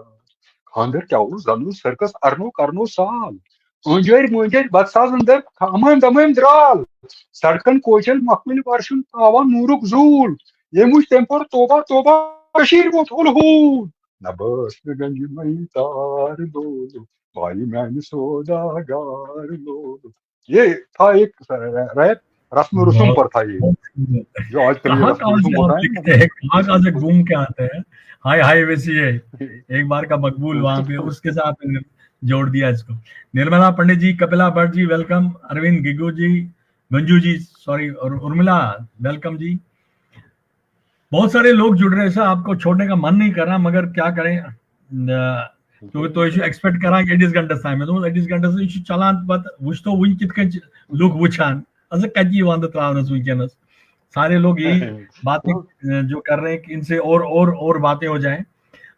خانٛدر کیٛاہ اوس؟ زن اوس سرکس ارنو کرنو سال۔ أنٛدۍ أنٛدۍ مٔنٛدۍ أنٛدۍ بتہٕ ساز أنٛدر، امٲمۍ دمٲمۍ درال۔ سڑکن کوچن مخملہِ ورشُن تاوان نوٗرُک زوٗل۔ ییٚمہِ وٕچھ تٔمۍ پوٚر توبہ توبہ، کٔشیٖرِ ووت ہُل ہول۔ نہ بٲژ نہٕ گنجہِ مَے تار لولو، بھائی میانہِ سوداگار لولو۔ یہ تھا ایک ریپ، رسم و رسوم پر تھا یہ، جو آج کل یہ کہاں رسم و کہاں رسوم سے آپ ہوتا ہے لکھتے ہیں، کہاں کہاں سے گھوم کے آتے ہیں؟ ہائی ہائی ویسی ہے، ایک بار کا مقبول وہاں پہ، اس کے ساتھ جوڑ دیا اس کو۔ نرملا پنڈت جی، کپلا بھٹ جی، ویلکم۔ اروند گگو جی، گنجو جی، سوری، اور ارملا، ویلکم جی۔ بہت سارے لوگ جڑ رہے ہیں سر، آپ کو چھوڑنے کا من نہیں کر رہا، مگر کیا کریں، نہ، کیونکہ تو ایکسپیکٹ کران کہ أڈِس گھنٹس تام، مےٚ دوٚپمَس أڈِس گھنٹس، یہِ چھُ چلان، پتہٕ وٕچھ تو وٕنہِ کِتھ کٔنۍ چھِ لُکھ وٕچھان، اَسا کَتہِ یی وَندٕ ترٛاونَس وٕنکیٚنَس۔ سارے لوگ یہی باتیں، اہ، جو کر رہے ہیں کہ ان سے اور اور اور باتیں ہو جائیں۔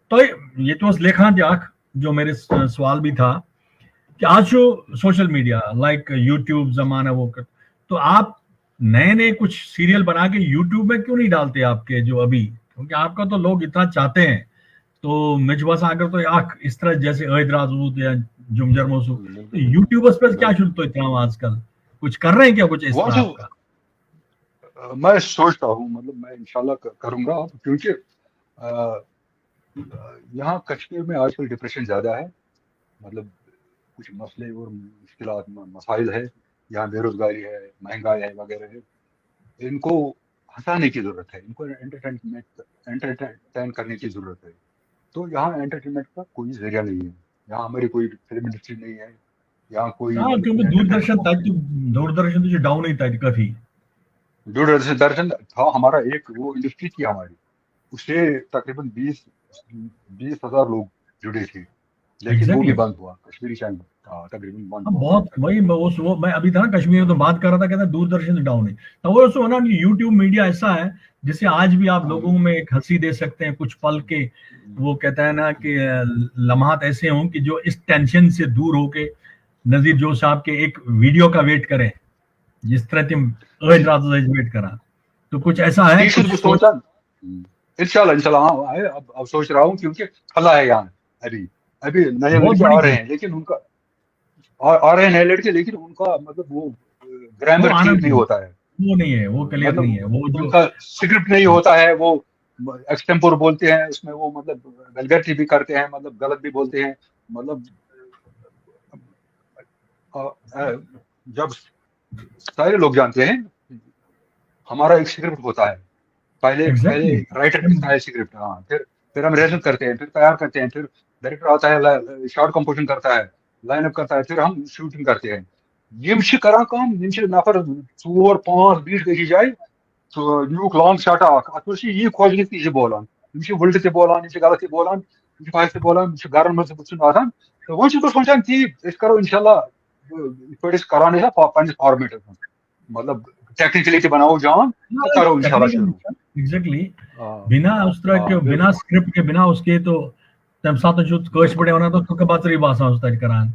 تو یہ تو بس لیکھان تہِ اکھ، جو میرے س-، سوال بھی تھا کہ آج جو سوشل میڈیا، لائک یوٹیوب زمانہ وہ کر، تو آپ نئے نئے کچھ سیریل بنا کے یوٹیوب میں کیوں نہیں ڈالتے آپ کے جو ابھی؟ کیونکہ آپ کا تو لوگ اتنا چاہتے ہیں۔ تو مےٚ چھُ باسان اگر تُہۍ اکھ اس طرح جیسے عٲدۍ راتھ اوسوٕ یا جُم جرم اوسوٕ، تو یوٹیوبس پٮ۪ٹھ کیٛاہ چھُو تُہۍ ترٛاوان آز کل؟ کچھ کر رہے ہیں کیا کچھ اس طرح آپ کا؟ میں سوچتا ہوں، مطلب، میں انشاءاللہ ک-، کروں گا، کیونکہ، آ، یہاں کشمیر میں آج کل ڈپریشن زیادہ ہے، مطلب، کچھ مسئلے اور مشکلات، م-، مسائل ہے، یہاں بے روزگاری ہے، مہنگائی ہے وغیرہ ہے، ان کو ہنسانے کی ضرورت ہے، ان کو انٹرٹینمنٹ، انٹرٹین کرنے کی ضرورت ہے۔ تو یہاں انٹرٹینمنٹ کا کوئی ذریعہ نہیں ہے، یہاں ہماری کوئی فلم انڈسٹری نہیں ہے، یہاں کوئی، ہاں، مطلب، کیونکہ انٹرٹین دوردرشن تک تو، دوردرشن تو ڈاؤن ہی تک کافی۔ دوردرشن درشن تھا ہمارا ایک، وہ انڈسٹری تھی ہماری، اس سے تقریباً بیس، بیس ہزار لوگ جڑے تھے، لیکن وہ بھی بند ہوا، کشمیری چینل تقریباً بند ہوا۔ بہت وہی میں اس وہ میں ابھی تھا نا کشمیر میں تو بات کر رہا تھا، کہتا ہے دوردرشن ڈاؤن ہے۔ تو وہ سو نا، یوٹیوب میڈیا ایسا ہے جسے آج بھی آپ لوگوں میں ایک ہنسی دے سکتے ہیں کچھ پل کے۔ وہ کہتا ہے نا کہ لمحات ایسے ہوں کہ جو اس ٹینشن سے دور ہو کے نذیر جو صاحب کے ایک ویڈیو کا ویٹ کریں، جس طرح تم عٲدۍ راتس ٲسۍ ویٹ کران۔ تو کچھ ایسا ہے، یہی چیز میں سوچا۔ انشاءاللہ، انشاءاللہ، ہاں، اب، اب سوچ رہا ہوں، کیونکہ کھلا ہے یہاں ابھی، ابھی نئے لڑکے آ رہے ہیں، لیکن ان کا، آ، آ رہے ہیں نئے لڑکے، لیکن ان کا، مطلب، وہ گرامر ٹھیک نہیں ہوتا ہے، وہ نہیں ہے، وہ کلیئر نہیں ہے، وہ جو ان کا اسکرپٹ نہیں ہوتا ہے، وہ ایکسٹمپور بولتے ہیں، اس میں وہ، مطلب، ویلگرٹی بھی کرتے ہیں، مطلب، غلط بھی بولتے ہیں، مطلب، آ، آ، جب سارے لوگ جانتے ہیں، ہمارا ایک اسکرپٹ ہوتا ہے، پہلے، پہلے رائٹر لکھتا ہے اسکرپٹ، ہاں، پھر، پھر ہم ریہرسل کرتے ہیں، پھر تیار کرتے ہیں، پھر ڈائریکٹر آتا ہے، شاٹ کمپوزیشن کرتا ہے، لائن اپ کرتا ہے، پھر ہم شوٹنگ کرتے ہیں۔ یِم چھِ کران کٲم، یِم چھِ نفر ژور پانٛژھ بیٖٹھ أکِس جایہِ، تہٕ نیوٗکھ لانگ شاٹا اکھ، اتھ منٛز چھِ یی خۄش گژھِ تہِ چھِ بولان، یِم چھِ ؤلٹہٕ تہِ بولان، یِم چھِ غلط تہِ بولان، یِم چھِ فاش تہِ بولان، یِم چھِ گرن منٛز تہِ وٕچھُن آسان۔ تہٕ وۄنۍ چھُس بہٕ سونچان تی، أسۍ کرو انشاءاللہ، یِتھ پٲٹھۍ أسۍ کران ٲسۍ پا-، پننِس فارمیٹس منٛز، مطلب، ٹیکنیکلی تہِ بناوو جان، تہٕ کرو انشاءاللہ شروع۔ ایگزیکٹلی۔ بنا اس طرح کے، بنا اسکرپٹ کے، بنا اس کے تو تمہِ ساتہٕ چھُ کٲشِر پٲٹھۍ ونان، تو ژٕ کَپٲرۍ باسان اوس تَتہِ کران۔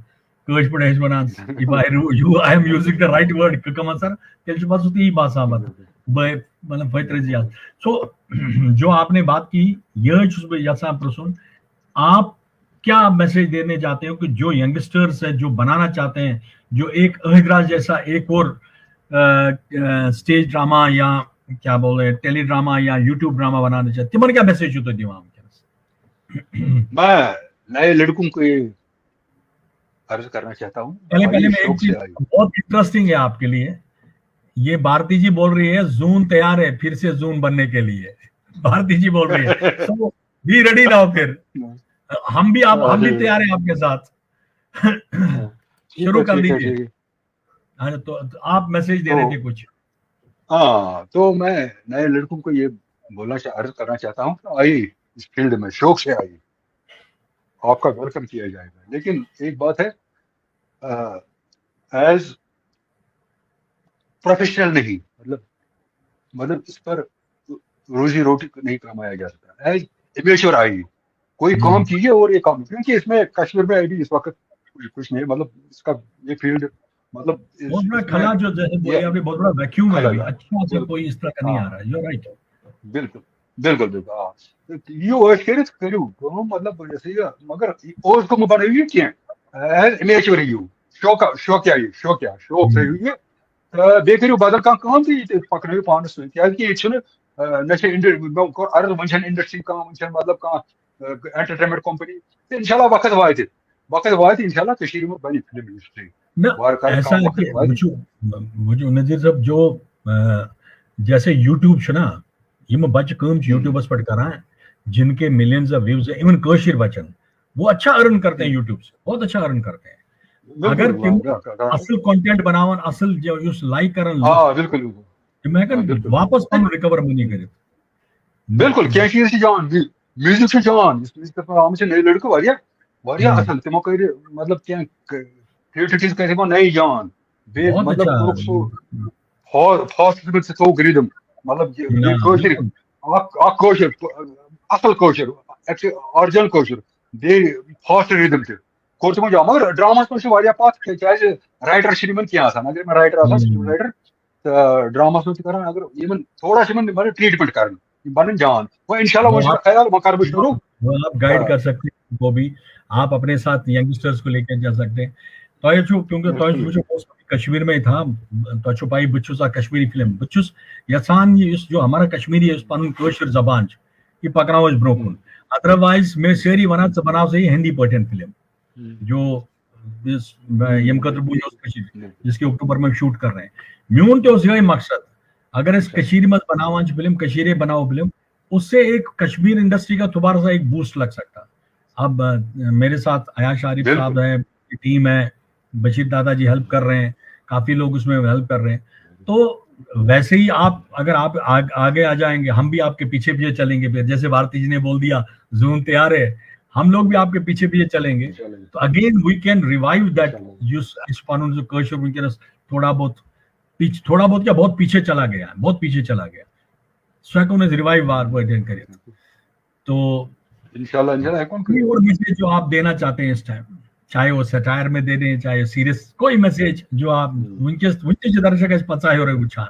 کٲشِر پٲٹھۍ ٲسۍ وَنان، if I ru-, you, I am using the right word, کٕمَن سَر، تیٚلہِ چھُ پَتہٕ سُہ تی باسان پَتہٕ۔ بہٕ، مطلب، بہٕ تہِ زیادٕ۔ So، جو آپ نے بات کی، یہِ چھُس بہٕ یَژھان پرٛژھُن، آپ کیا میسج دینے چاہتے ہو کہ جو یگسٹرس ہے، جو بنانا چاہتے ہیں، جو ایک عہد راج جیسا ایک اور، آ، آ، اسٹیج ڈرامہ یا کیا بول رہے ہیں، ٹیلی ڈرامہ یا یوٹیوب ڈرامہ بنانا چاہتے ہیں، تِمَن کیا میسج چھُو تُہۍ دِوان وٕنکیٚنَس؟ میں نئے لڑکوں کو یہ عرض کرنا چاہتا ہوں، پہلے، آئیے، پہلے میں ایک شوق سے چیز، آئیے۔ بہت انٹرسٹنگ ہے آپ کے لیے۔ یہ بھارتی جی بول رہی ہے، زون تیار ہے پھر سے زون بننے کے لیے۔ بھارتی جی بول رہی ہے، so be ready now پھر۔ हम भी आप हम भी अरे। तैयार हैं आपके साथ। हाँ। ठीक शुरू है, कर ठीक है, दीजिए। ठीक है। हाँ, तो, तो आप मैसेज दे रहे तो- थे कुछ। हाँ, तो मैं नए लड़कों को ये बोलना चाह अर्ज करना चाहता हूँ कि आइए इस फील्ड में, शौक से आइए, आपका वेलकम किया जाएगा। लेकिन एक बात है, एज प्रोफेशनल नहीं, मतलब मतलब इस पर रोजी रोटी नहीं कमाया जा सकता। एज इमेच्योर आइए, कोई काम हम्म। कीजिए और ये काम, क्योंकि इसमें कश्मीर में अभी इस वक्त कुछ कुछ नहीं, मतलब इसका ये फील्ड, मतलब इस- बहुत बड़ा इसमें खला जो जैसे बोले ये- अभी, बहुत बड़ा वैक्यूम है खला अभी। है। अच्छा से बिल्कुल। कोई इस तरह का नहीं हाँ। आ रहा है। You right. बिल्कुल, बिल्कुल, बिल्कुल। آ، یہِ ٲش کٔرِتھ کٔرِو کٲم، مطلب، یہِ ہسا یہِ، مگر یہِ اوس گوٚمُت بَنٲوِو یہِ کینٛہہ، as immature یِیِو، شوقہ، شوقیہ یہِ، شوقیہ، شوق تھٲیِو یہِ۔ تہٕ بیٚیہِ کٔرِو بدل کانٛہہ کٲم تہٕ یہِ تہِ پَکنٲیِو پانَس سۭتۍ، کیٛازِکہِ ییٚتہِ چھُنہٕ، آ، نہ چھِ اِنڈ-، مےٚ کوٚر عرض، وۄنۍ چھَنہٕ industry کانٛہہ، وۄنۍ چھَنہٕ مطلب کانٛہہ، آ، entertainment company۔ تہٕ اِنشاء اللہ وقت واتہِ، وقت واتہِ، اِنشاء اللہ کٔشیٖرِ منٛز بَنہِ film industry۔ نہ، وارٕ کارٕ ایسا کانٛہہ ہے وقت کہ واتہِ۔ وٕچھِو، وٕچھِو نذیر صٲب، جو آ، جیسے YouTube چھُ نا، یِم بچہِ کٲم چھِ ہم۔ YouTubeس پٮ۪ٹھ کران، جن کے millions of views ہیں، even کٲشِر بچن، وہ اچھا ارن کرتے ہیں ہم۔ YouTube سے، بہت اچھا ارن کرتے ہیں۔ بِلکُل، اگر تِم واریاہ، واریاہ۔ اصل content بناوان، اصل جو یُس like کران لُکھ، آ، بِلکُل، بِلکُل۔ تِم ہٮ۪کن آ، بِلکُل۔ واپس پنُن recover money کٔرِتھ۔ بِلکُل، کینٛہہ چیٖز چھِ جان، میو-، میوٗزِک چھُ جان، یُس میوٗزِکَس منٛز آمٕتۍ چھِ نٔوۍ لٔڑکہٕ واریاہ، واریاہ ہم۔ اصل۔ تِمو کٔرۍ مطلب کینٛہہ ک-، creativity کٔرۍ تِمو نٔے جان۔ بیٚیہِ بہت مطلب اچھا۔ کوٚرُکھ سُہ فا-، fast تھٲومٕتۍ سُہ تھوٚوُکھ rhythm۔ مطلب یہِ، نہ، یہِ کٲشِر، بِلکُل۔ اکھ، اکھ کٲشِر، اصل کٲشِر، actually original کٲشُر، بیٚیہِ fast rhythm تہِ کوٚر تِمو جان۔ مگر ڈراماہَس منٛز چھِ واریاہ پَتھ، کیٛازِ writer چھِنہٕ یِمن کینٛہہ آسان۔ اگر یِمن writer آسان، ہم۔ script writer، تہٕ ڈراماہَس منٛز تہِ کران، اگر یِمن تھوڑا چھِ یِمن، مطلب، treatment کرٕنۍ، یِم بَنَن جان۔ وۄنۍ اِنشاء اللہ، وہ وۄنۍ چھُ مےٚ آپ، خیال، وۄنۍ کَرٕ بہٕ شروٗع۔ وہ آپ گائیڈ آ۔ کر سکتے ہیں ان کو بھی، آپ اپنے ساتھ یگسٹرس کو لے کے جا سکتے ہیں۔ تۄہہِ چھُو، کیونکہ تۄہہِ چھُو، بِلکُل۔ بہٕ چھُس کشمیر میں تھا، تۄہہِ چھُو پَیی، بہٕ چھُس اکھ کشمیری فلم، بہٕ چھُس یژھان یہِ یُس جو ہمارا کشمیری ہے، یُس پنُن کٲشِر زبان چھِ، یہِ پَکناوو أسۍ برونٛہہ کُن۔ Otherwise مےٚ ٲسۍ سٲری وَنان، ژٕ بَناو سا یہِ ہِندی پٲٹھۍ فلم۔ جو یُس، ییٚمہِ خٲطرٕ بہٕ یہِ اوس کٔشیٖرِ، جس کی اکتوبر میں شوٹ کر رہے ہیں۔ میون تہِ اوس یِہوٚے مقصد، اگر أسۍ کٔشیٖرِ منٛز بَناوان چھِ فلم، کٔشیٖرے بَناوو فلم، اس سے ایک کشمیر انڈسٹری کا دوبارہ سا ایک بوسٹ لگ سکتا۔ اب میرے ساتھ عیاش عارف صاحب ہیں، ٹیم ہے، بشیر دادا جی ہیلپ کر رہے ہیں، کافی لوگ اس میں ہیلپ کر رہے ہیں۔ تو ویسے ہی آپ، اگر آپ آگ-، آگے آ جائیں گے، ہم بھی آپ کے پیچھے پیچھے چلیں گے۔ پھر جیسے بھارتی جی نے بول دیا، زون تیار ہے، ہم لوگ بھی آپ کے پیچھے پیچھے چلیں گے۔ تو again we can revive that، یُس اَسہِ پَنُن سُہ کٲشُر وٕنکیٚنَس تھوڑا بہت پیچھے، تھوڑا بہت کیا، بہت پیچھے چلا گیا، بہت پیچھے چلا گیا۔ سُہ ہٮ۪کو نہٕ أسۍ revive وار پٲٹھۍ کٔرِتھ۔ تو انشاءاللہ، انشاءاللہ ہٮ۪کون کوئی کٔرِتھ۔ اور میسج جو آپ دینا چاہتے ہیں اس ٹائم، چاہے وہ سیٹائر میں دے دیں، چاہے سیریس، کوئی میسج جو آپ ہم۔ وٕنکیٚس، وٕنکیٚس چھِ درشک اَسہِ پَژھا ہیوٚرُے وٕچھان،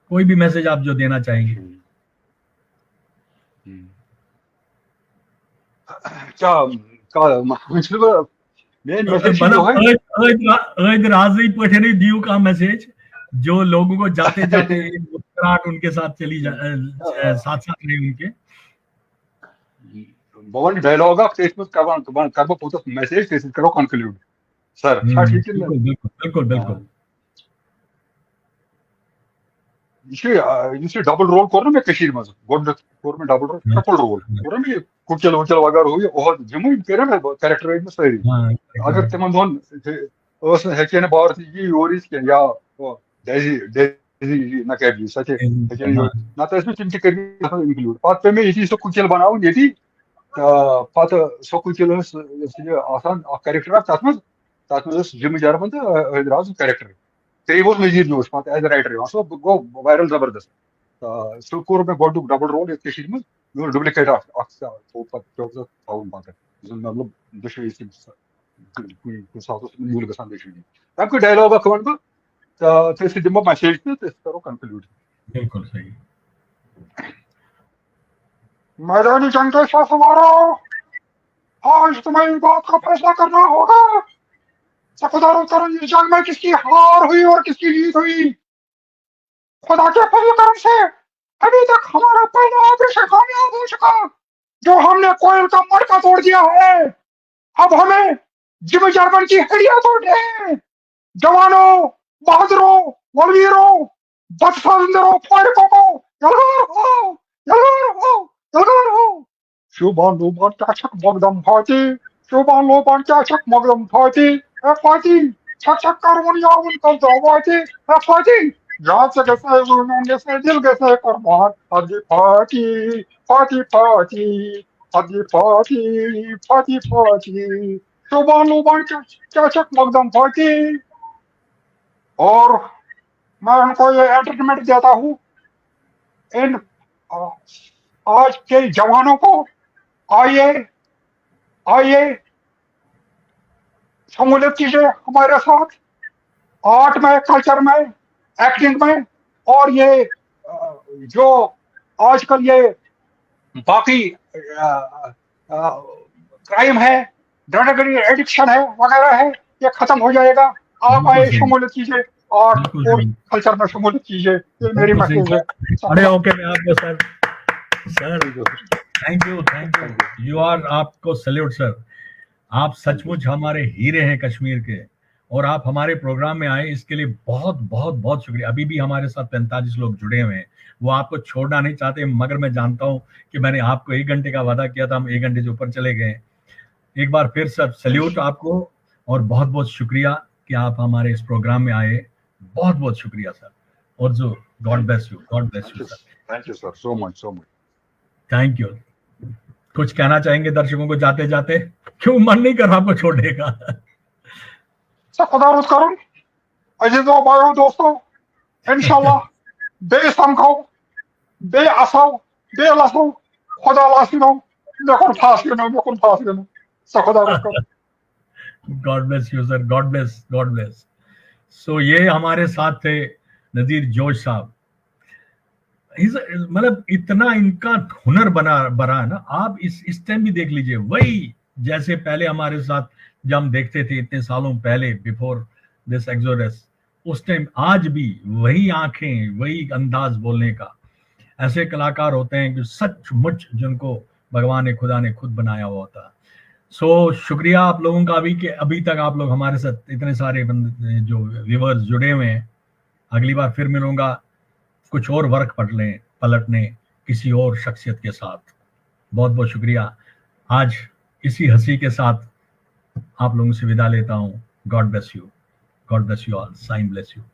کوئی بھی میسج آپ جو دینا چاہیں گے؟ ہم۔ ہم۔ کیا، کا-، وۄنۍ چھُس بہٕ، میٲنۍ میسج چھِ مطلب، یِہوٚے۔ أتھۍ، أتھۍ را-، أتھۍ رازٕے پٲٹھۍ دِیِو کانٛہہ میسج جو لوگوں کو جاتے جاتے ایک مسکراہٹ ان کے ساتھ چلی جا-، اے، اے، ساتھ ساتھ رہے ان کے۔ بہٕ وَنہٕ ڈائلاگ اکھ، تٔتھۍ منٛز کرٕ بہٕ، کرٕ بہٕ پوٚتُس میسج، تٔتھۍ سۭتۍ کرو کنکلیوڈ۔ سر، چھا ہم، ٹھیٖک کِنہٕ نہ؟ بِلکُل، بِلکُل، بِلکُل، بِلکُل۔ آ، یہِ چھُ، آ، یُس یہِ ڈبل رول کوٚر نہ مےٚ کٔشیٖرِ منٛز، گۄڈٕنیُک کوٚر مےٚ ڈبل رول، ہم۔ ٹرپل رول کوٚر نہ مےٚ، یہِ کُکِل وُکِل وغیرہ ہُہ یہِ، اوہد جموں یِم کٔرۍ مےٚ کیریکٹر رٔٹۍ مےٚ سٲری۔ ہاں، اگر تِمن دۄہن اوس نہٕ ہیٚکہِ نہٕ بھارتی یہِ یور یِتھ کینٛہہ، یا ہُہ ڈیزی، ڈیزی نقوی، سۄ تہِ ہیٚکہِ نہٕ یور۔ نتہٕ ٲسۍ مےٚ تِم تہِ کٔرمٕتۍ تتھ منٛز انکلیوڈ۔ پتہٕ پیوٚو مےٚ ییٚتی سۄ کُکِل بناوٕنۍ ییٚتی، تہٕ پتہٕ سۄ کُکِل ٲس، یۄس یہِ آسان اکھ کیریکٹر اکھ تتھ منٛز، تتھ منٛز ٲس جمہٕ جرمن تہٕ أہدۍ راز کیریکٹر۔ ترٛیٚیِم اوس نذیر نوش پتہٕ as a writer یِوان، سُہ گوٚو وایرل زبردست۔ آ، سُہ کوٚر مےٚ گۄڈٕنیُک ڈبل رول یَتھ کٔشیٖرِ منٛز، مےٚ اوس ڈُپلِکیٹ اکھ، اکھ سا-، تھوٚو پتہٕ پیوٚو سُہ تھاوُن پتہٕ، یُس زن مطلب دۄشوٕے ٲسۍ تِم سا-، کُنہِ، کُنہِ ساتہٕ اوس تِمن میوٗل گژھان دۄشوٕنی۔ تَمہِ کُے ڈایلاگ اکھ وَنہٕ بہٕ، تہٕ تٔتھۍ سۭتۍ دِمہٕ بہٕ میسیج تہٕ تٔتھۍ کرو کنکلیوڈ۔ بِلکُل صحیح۔ میدانی جنگ کے سوارو، آج تمہیں اس بات کا فیصلہ کرنا ہوگا، سپدارو کرن، اس جنگ میں کس کی ہار ہوئی اور کس کی جیت ہوئی۔ خدا کے فضل و کرم سے ابھی تک ہمارا پہلا آپریشن کامیاب ہو چکا، جو ہم نے کوئل کا مٹکا توڑ دیا ہے۔ اب ہمیں جم جرمن کی ہڈیاں توڑنی ہے۔ جوانوں، بہادروں، ولویروں، بدفاندروں، فارقوں کو یلغار ہو، یلغار ہو، یلغار ہو۔ شوٗبان لوٗبان کیٛاہ چھکھ مۄقدم فاتی؟ شوٗبان لوٗبان کیٛاہ چھکھ مۄقدم فاتی؟ اے فاتی، چھکھ چھکھ کرُن یاوُن کَم دۄہ واتی؟ اے فاتی، یا ژےٚ گژھِ ہے زُو میون گژھِ ہے دِل گژھِ ہے قۄربان۔ اَدٕ گٔے فاتی، فاتی، فاتی، اَدٕ گٔے فاتی، فاتی، فاتی۔ شوٗبان لوٗبان کیٛاہ کیٛاہ چھکھ مۄقدم فاتی؟ اور میں ان کو یہ انٹرٹینمنٹ دیتا ہوں، ان آ- آج کے جوانوں کو، آئیے، آئیے، شمولیت کیجیے ہمارے ساتھ، آرٹ میں، کلچر میں، ایکٹنگ میں، اور یہ آ، جو آج کل یہ باقی کرائم ہے، ڈرگ ایڈکشن ہے وغیرہ ہے، یہ ختم ہو جائے گا۔ آپ بالکل آئے، صحیح۔ شمولیت کیجیے، آرٹ بالکل اور صحیح۔ کلچر میں شمولیت کیجیے، یہ میری بالکل صحیح۔ میسج ہے۔ खड़े होके मैं आपको sir, sir, thank you, thank you, you are, आपको सल्यूट सर। आप सचमुच हमारे हीरे हैं कश्मीर के, और आप हमारे प्रोग्राम में आए, इसके लिए बहुत बहुत बहुत शुक्रिया। अभी भी हमारे साथ पैंतालीस लोग जुड़े हुए हैं, वो आपको छोड़ना नहीं चाहते, मगर मैं जानता हूँ कि मैंने आपको एक घंटे का वादा किया था, हम एक घंटे से ऊपर चले गए। एक बार फिर सर सल्यूट आपको और बहुत बहुत शुक्रिया कि आप हमारे इस प्रोग्राम में आए। बहुत बहुत शुक्रिया सर। और जो, God bless you, God bless you sir. Thank you sir, so much, so much। Thank you. कुछ कहना चाहेंगे दर्शकों को जाते जाते? क्यों मन नहीं कर रहा आपको छोड़ने का? سا خۄدا رُت کَرُن، عزیٖزو بایو دوستو، اِنشاءاللہ بیٚیہِ سَمکھو، بیٚیہِ اَسو، بیٚیہِ لَسو، خۄدا لاسِنو، مےٚ کوٚر فاصلہٕ نو، مےٚ کوٚر فاصلہٕ نو، سا خۄدا رُت کَرُن۔ God bless you sir, God bless, God bless। So ये हमारे साथ थे नज़ीर जोश साहब। He's, मतलब इतना इनका हुनर बना, बना है ना। आप इस इस टाइम भी देख लीजिए, वही जैसे पहले हमारे साथ जब हम देखते थे इतने सालों पहले, before this exodus, उस टाइम आज भी वही आंखें, वही अंदाज बोलने का। ऐसे कलाकार होते हैं कि सचमुच जिनको भगवान ने, खुदा ने खुद बनाया हुआ होता है। सो शुक्रिया आप लोगों का भी कि अभी तक आप लोग हमारे साथ इतने सारे बंद-, जो व्यूअर्स जुड़े हुए हैं। अगली बार फिर मिलूंगा कुछ और वर्क पलटने, पलटने किसी और शख्सियत के साथ। बहुत बहुत शुक्रिया। आज इसी हंसी के साथ आप लोगों से विदा लेता हूँ। God bless you, God bless you all, Sai bless you।